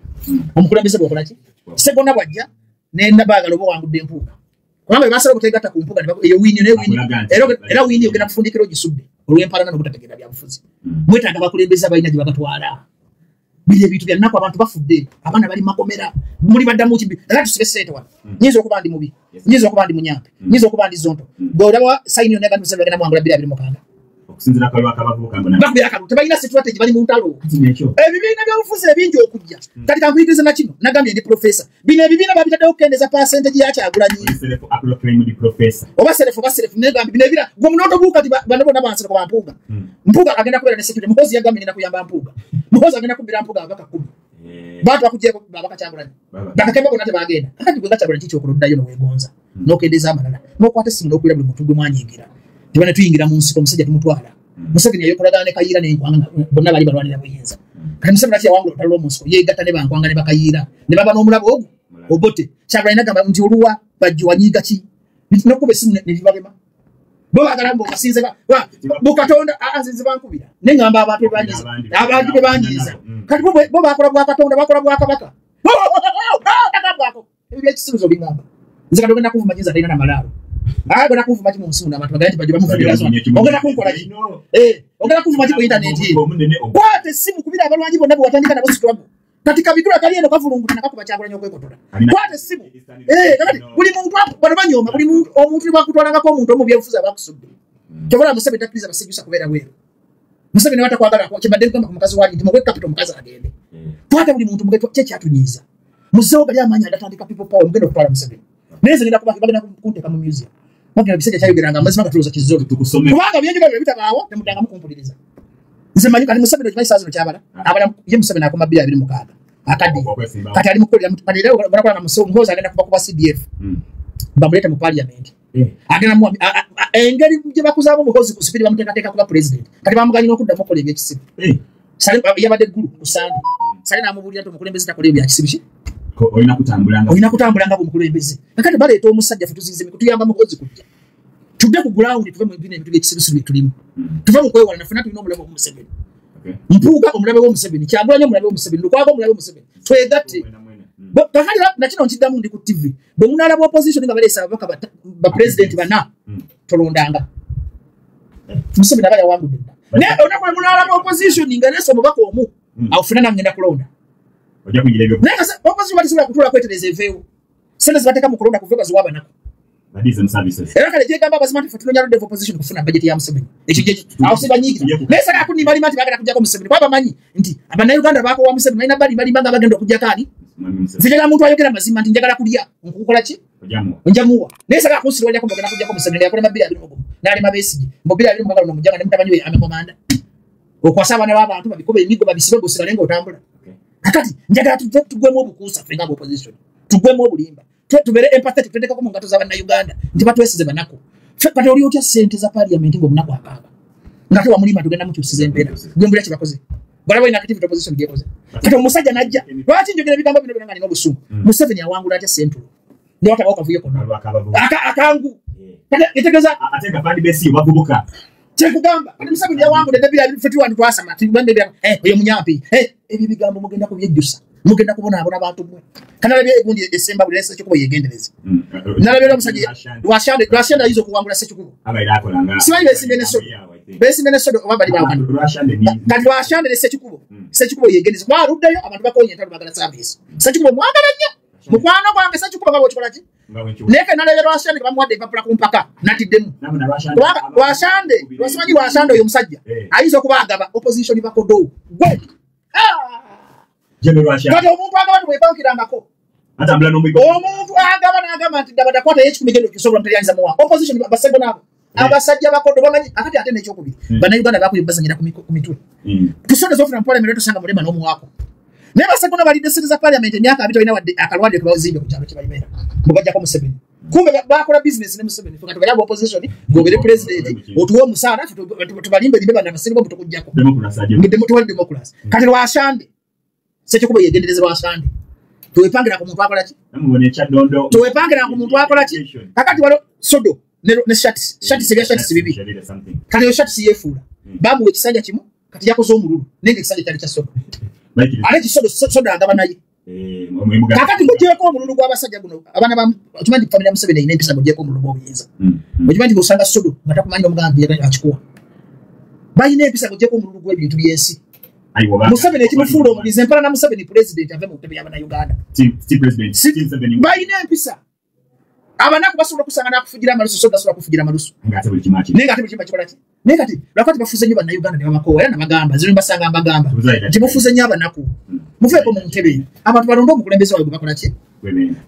Omukulembeze bw'okola ki? Segona bw'ajja ne baagala oba owangudde Empuuga. Kubanga bwe basala obuteegatta ku Mpuuga eyo wiini naye wiini era wiini ogenda kufundikira ogisudde olw'empalana n'obutategeera byabufuzi. Mwetaaga abakulembeze abalina gye babatwala. Biri ebintu bya nnaku abantu bafudde abaana bali makomera muli baddamu ki era tusibe ssente wano. Nyinza okuba ndi mubi, nyinza okuba ndi munyampi, nyinza okuba ndi zonto. Bw'olaba sayini yonna egamba Museveni agenda muwangula 2026. Okusinziira ku lw'akabavubuka mbona. Bakubira akalulu tebalina strategy bali mu ntalo. Ebibiina by'obufuzi ebingi okujja. Kati kankuyigirize na kino nagambye ndi professor. Bino ebibiina babitaddewo okukendeeza percentage ya Kyagulanyi. Oba self negambye bino ebira gwe munoto buuka ti bano bonna bansereko ba Mpuuga. Mpuuga agenda kubeera ne security. Muhoozi yagambye ngenda kuyamba Mpuuga. Muhoozi agenda kubbira Mpuuga ababaka 10. Bantu bakuggyeko babaka Kyagulanyi. Bakakemba bonna tebagenda. Kakati gwe nga Kyagulanyi kiki okuloddayo n'oweegonza n'okendeeza amalala n'okwata essimu n'okulira buli muntu gwe mwanyingira. Tebane tuyingira mu nsiko omusajja tumutwala. Museveni yayokolagana ne Kayiira n'Enkwanga bonna bali balwanira buyinza. Kati Museveni lwaki yawangula olutalo lw'omu nsiko yeegatta ne Bankwanga ne Bakayiira ne baba n'omulabo ogwo Obote. Kyagulanyi n'agamba nti oluwa Bajjo wanyiiga ki? N'okuba essimu ne bibalema. Bo baagala mbu obasinze Bukatonda nze bankubira. Ne ŋŋamba abantu bebanyiiza. Abantu bebanyiiza. Kati bo bakola bwa Katonda bakola bwa Kabaka. Tagambwako. Ebyo by'ekisiruzo biŋŋamba. Nze kati ogenda kunvuma nyinza talina na malaalo. Agenda kunvuma ki mu nsi muno abantu bagamba nti Bajjo bamuvumira zona. Ogenda kunkola ki? Ogenda kunvuma ki ku intaneti? Kwata essimu kubira abalwanyi bonna be watandika nabo struggle. Kati kabidula kali eno kavulunguta nakakuba Kyagulanyi okwekotola. Kwata essimu. Kakati buli muntu bano banyooma buli muntu omuntu bakutwalangako omuntu omu byebufuzi abakusudde. Kyobola Museveni takkiriza basejjusa kubeera bweru. Museveni watakwagala kyembadde nkugamba ku mukazi wange nti muwe capital omukazi agende. Kwata buli muntu muge kye kyatunyiiza. Muzeewo gali amaanyi agatandika people power mugenda okutwala Museveni. Naye nze ngenda kuba bagenda kunteeka mu museum. Bagenda bisajja kyayogeranga amazima gatuloza kizzo. Kubanga byenjogera bye bitabaawo temudangamu kumpuliriza. Nze manyi kati Museveni okimanyi saa zino kyabala. Abala ye Museveni akoma 2026. Akadde. Kati ali mukukolera kati era banakola na Muhoozi agenda kuva kuba CDF. Bamuleeta mu parliament. Agenda mu engeri gye bakuzaamu Muhoozi ku sipiri bamuteekateeka kuba president. Kati bamuganye n'okuddamu okukola ebyekisibu. Sale yabadde Ggulu ku Sande. Sale n'amubuulira nti omukulembeze takola ebya kisibu ki? Olina kutambulanga. Olina kutambulanga bw'omukulembeze. Kakati baleeta omusajja ffe tuzinze tuyamba Muhoozi kujja. Tudde ku ground tuve mu bino ebintu by'ekisirusiru bye tulimu. Tuve mu kwewalana ffenna tulina omulabe wa Museveni. Mpuuga omulabe wa Museveni, Kyagulanyi omulabe wa Museveni, Lukwago omulabe wa Museveni. Twegatte. Kakati nakino nkiddamu ndi ku TV. Bwe munaalaba opposition nga baleese ababaka ba president bana tolondanga. Museveni aba yawangudde dda. Naye olunaku lwe munaalaba opposition nga leese omubaka omu awo ffenna nange ngenda kulonda. Naye opposition batisobola kutuula kwetereza eveewo. Sente zibateeka mu kulonda kuva baziwa abanaku. Era kale gyegamba abazima nti ffe tunoonya ludde opposition kufuna budget ya Museveni. Ekyo awo sibanyiigira. Naye sagala kunimbalima nti baagala kuggyako Museveni. Kuba bamanyi nti Abannayuganda baakoowa Museveni, balina balimba nga bagenda okuggyako ani? Nze njagala muntu ayogera mazima nti njagala kulya, nkukola ki? Njamuwa. Naye sagala kunsirwalirako mbagenda kuggyako Museveni, yakulema 2021 n'alema Besigye. Mbu 2026 luno mujjanga ne mutabani we amekomanda. Okwasa abaana b'abantu babikube emiggo babisibe gw'osigale ng'otambula. Kakati njagala tugwemu obukuusa ffe nga opposition. Tugwemu obulimba. Tubeere empathetic, tuteekeko mu ngato z'Abannayuganda nti batwesize banaku. Kati oli otya ssente za parliament ng'omunaku akaaba? Nga tewamulima tugenda mukyusiza embeera. Gwe mbulira kye bakoze. Balaba ina activity opposition gyekoze. Kati omusajja n'ajja. Lwaki njogera ebigambo bino byonna nga nina obusungu? Museveni awangula atya Central? Ne watabawo kavuyo konna. Akangu. Kati etegeeza ate nga fan base bavubuka. Kyekugamba kati Museveni yawangudde dda 2021 twasama. Oyo munyampi. Ebyo ebigambo mugenda kubyejjusa. Mugenda kubonaabona bantu mmwe. Kanalabye egundi esemba buli Ssekikubo yeegendereze. Nalabye omusajja Lwashande ayinza okuwangula Ssekikubo. Simanyi beesimbye ne Sodo. Beesimbye ne Sodo oba bali bawukana. Kati Lwashande ne Ssekikubo. Ssekikubo yeegendereze. Kuba aluddeyo abantu bakooye entalo baagala service. Ssekikubo mwagala nnyo. Mukwano gwange Ssekikubo nga bw'okikola ki? Naye ke nalabye Lwashande nga bamuwadde empapula ku mpaka n'atiddemu. Lwashande, lwasimanyi Lwashande oyo omusajja ayinza okuba agaba opposition bakodo. Gwe! Kati omuntu agaba tebwepankirangako. Omuntu agaba n'agamba nti ddaba dakwata ey'ekikumi genda okisobola mutalyanyiza muwa. Opposition basego n'abo. Abasajja bakodo bamanyi akati ate n'ekyokubiri. Bannayuganda baakubye bazannyira ku mitwe. Tusonde z'ofuna mu parliament tusanga mulema n'omuwaako. Naye basego nabo balidde ssente za parliament emyaka abiri tolina wadde akalwadde ke bazimbye ku kyalo kye balibeera. Mbu bajjako Museveni. Kumbe bakola business ne Museveni. Ffe kati bali aba opposition ng'obeere president otuwe omusaala tubalimbe limbe bannabasirwa mbu tukuggyako. Tuwali democracy. Kati Lwashande Ssekikubo yeegendereze Lwashande. Tewepangira ku muntu akola ki? Tewepangira ku muntu akola ki? Kakati waliwo Sodo ne Shati. Shati ebya Shati bibi. Kati eyo Shati yeefuula. Bamuwa ekisanja kimu kati yakoze omululu naye ng'ekisanja kyali kya Sodo. Ate kisodo Sodo agaba naye. Kakati ng'ogyeko omululu gw'abasajja guno abaana ba okimanyi nti family ya Museveni erina empisa ng'ogyeko omululu gw'obuyinza. Okimanyi nti bw'osanga Sodo nga takumanyi omugamba nti akikuwa. Balina empisa ng'ogyeko omululu gw'ebintu by'ensi. Museveni ekimufuula omulizi empala na Museveni president ave mu ntebe y'Abannayuganda. Balina empisa. Abanaku basobola okusanga n'akufugira amalusu, Sodo tasobola kufugira amalusu. Naye ng'ate buli kimu akikola ki? Naye kati lwaki bafuze nnyo Bannayuganda ne babakoowa era nabagamba nze mbasanga mbagamba nti mufuze nnyo abanaku. Muveeko mu ntebe. Abantu balonde omukulembeze waabwe gwe bakola ki?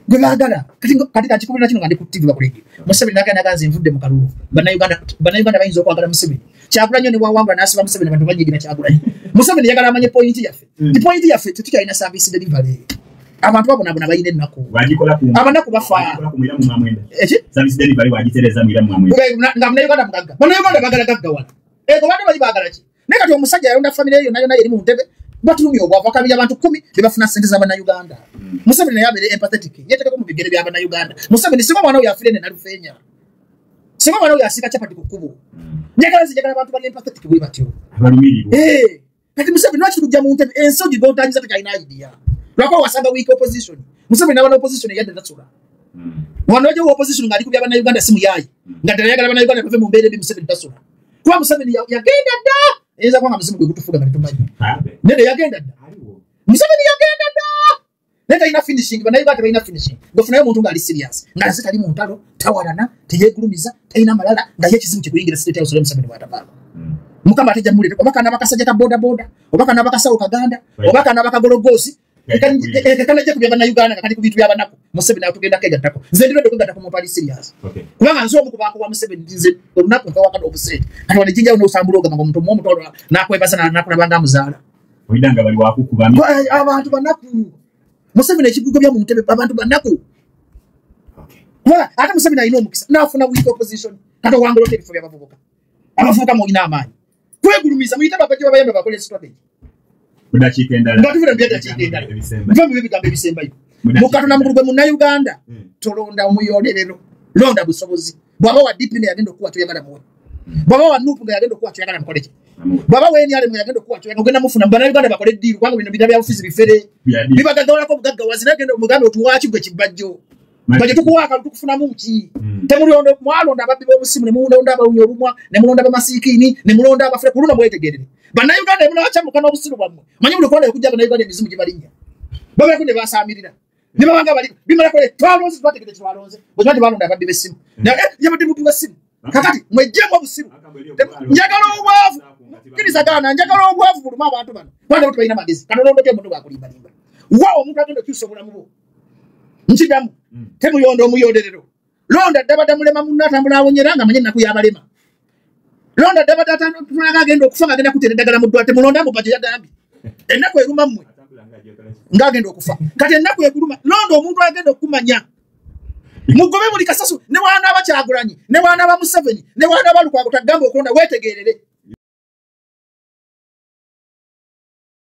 Gwe baagala. Kati kankikubulira kino nga ndi ku TV bakulege. Museveni n'agenda n'agamba nze nvudde mu kalulu. Bannayuganda bayinza okwagala Museveni. Kyagulanyi ne bw'awangula n'asiba Museveni abantu banyiigira Kyagulanyi. Museveni yagala amanye point yaffe. Ti point yaffe tetukyalina service delivery. Abantu babonaabona balina ennaku. Abanaku bafa. Eki? Nga Munnayuganda mugagga. Bannayuganda baagala gaggawala. Ego badde bali baagala ki? Naye kati omusajja yalonda famire ye yonna yonna eri mu ntebe batulumya obwavu akabiri abantu 10 be bafuna ssente z'Abannayuganda. Museveni naye abeere empathetic. Yeetekeko mu bigere by'Abannayuganda. Museveni singa omwana we yafiire ne Nalufeenya. Singa omwana we yasiika chapati ku kkubo. Njagala nze njagala abantu bali empathetic bwe batyo. Kati Museveni lwaki tujja mu ntebe ensi ogigontanyiza tekyalina idea. Lwakuba wasanga weak opposition. Museveni n'aba opposition eyadde tasula. Wano wajja opposition ng'ali ku bya Bannayuganda si muyaayi. Nga ddala ayagala Bannayuganda bave mu mbeera embi Museveni tasula. Kuba Museveni yagenda dda. Eyinza kuba nga muzimu gwe gutufuga nga tetumanyi. Nene yagenda dda. Museveni yagenda dda. Naye talina finishing, Bannayuganda tebalina finishing. Ng'ofunayo omuntu ng'ali serious. Nga nze tali mu ntalo, tawalana, teyeegulumiza, talina malala, nga ye ekizibu kye kuyingira State House Museveni bw'atavaako. Mukama atejja mmuleeta oba kana bakasajja ka boda boda, oba kana bakasawo kaganda, oba kana bakagologoosi. Kanajja ku bya Bannayuganda nga kali ku bintu by'abanaku. Museveni atugenda kegattako. Nze ndi ready okwegatta ku muntu ali serious. Kubanga nze omu ku baakowa Museveni nze olunaku nfa wakati obusente. Kati wano ejjinja n'osambula ogamba ng'omuntu omuwa omutwalo n'akwebaza n'akulaba nga amuzaala. Abantu banaku. Museveni ekigugobya mu ntebe abantu banaku. Ate Museveni alina omukisa n'afuna weak opposition. Kati owangula otya ebifo by'abavubuka? Abavubuka mulina amaanyi. Kwegulumiza muyite ababajja babayambe bakole strategy. Nga tuvudde mu byaddakiika endala. Nva mu bigambo ebisembayo. Mukatona mukulu gwe Munnayuganda tolonda omuyoolerero. Londa busobozi. Bw'aba wa DP nga yagenda okuwa kyoyagala muwe. Bw'aba wa NUP nga yagenda okuwa kyoyagala mukole ki? Bw'aba wa NRM yagenda okuwa kyo, ogenda mufuna. Bannayuganda bakole eddiiru, kubanga bino bina byabufuzi bifere. Bibagaggawalako obugaggawazi, naye genda omugambe otuwaaki gwe kibajjo. Bajjo tukuwa akalulu tukufunamu ki? Temulonda, mwalonda ababbi b'obusimu, ne mulonda abawunya obumwa, ne mulonda abamasiikiini, ne mulonda abafere. Ku luno mwetegerere. Bannayuganda munabakyamuka n'obusiru bwammwe. Manyi buli kulonda okujja Bannayuganda emizimu gibalinnya. Babeerako ne basaamirira. Ne babanga bali bimalako twalonze, twategedde twalonze. Bwe tuba tebalonda ababbi b'essimu. Naye yabadde mubbi w'essimu. Kakati mweggyemu obusiru. Njagala obwavu. Kkiriza gaana, njagala obwavu buluma abantu bano. Kubanga bo tebalina magezi. Kati olonda otya omuntu bw'akulimbalimba? Wa omuntu agenda okukyusa obulamu bwo. Nkiddamu. Temuyonda omuyonderero. Londa ddabadda mulema munno atambula awonyera nga manye ennaku y'abalema. Londa ddabadda atambula agenda okufa ng'agenda kuteera eddagala mu ddwaliro. Temulonda mu bajjo yagambye. Ennaku eruma mmwe ng'agenda okufa. Kati ennaku ekuluma. Londa omuntu agenda okukumanya. Mugobe buli kasasu, ne wanaaba Kyagulanyi, ne wanaaba Museveni, ne wanaaba Lukwago, tagamba okulonda, weetegerere.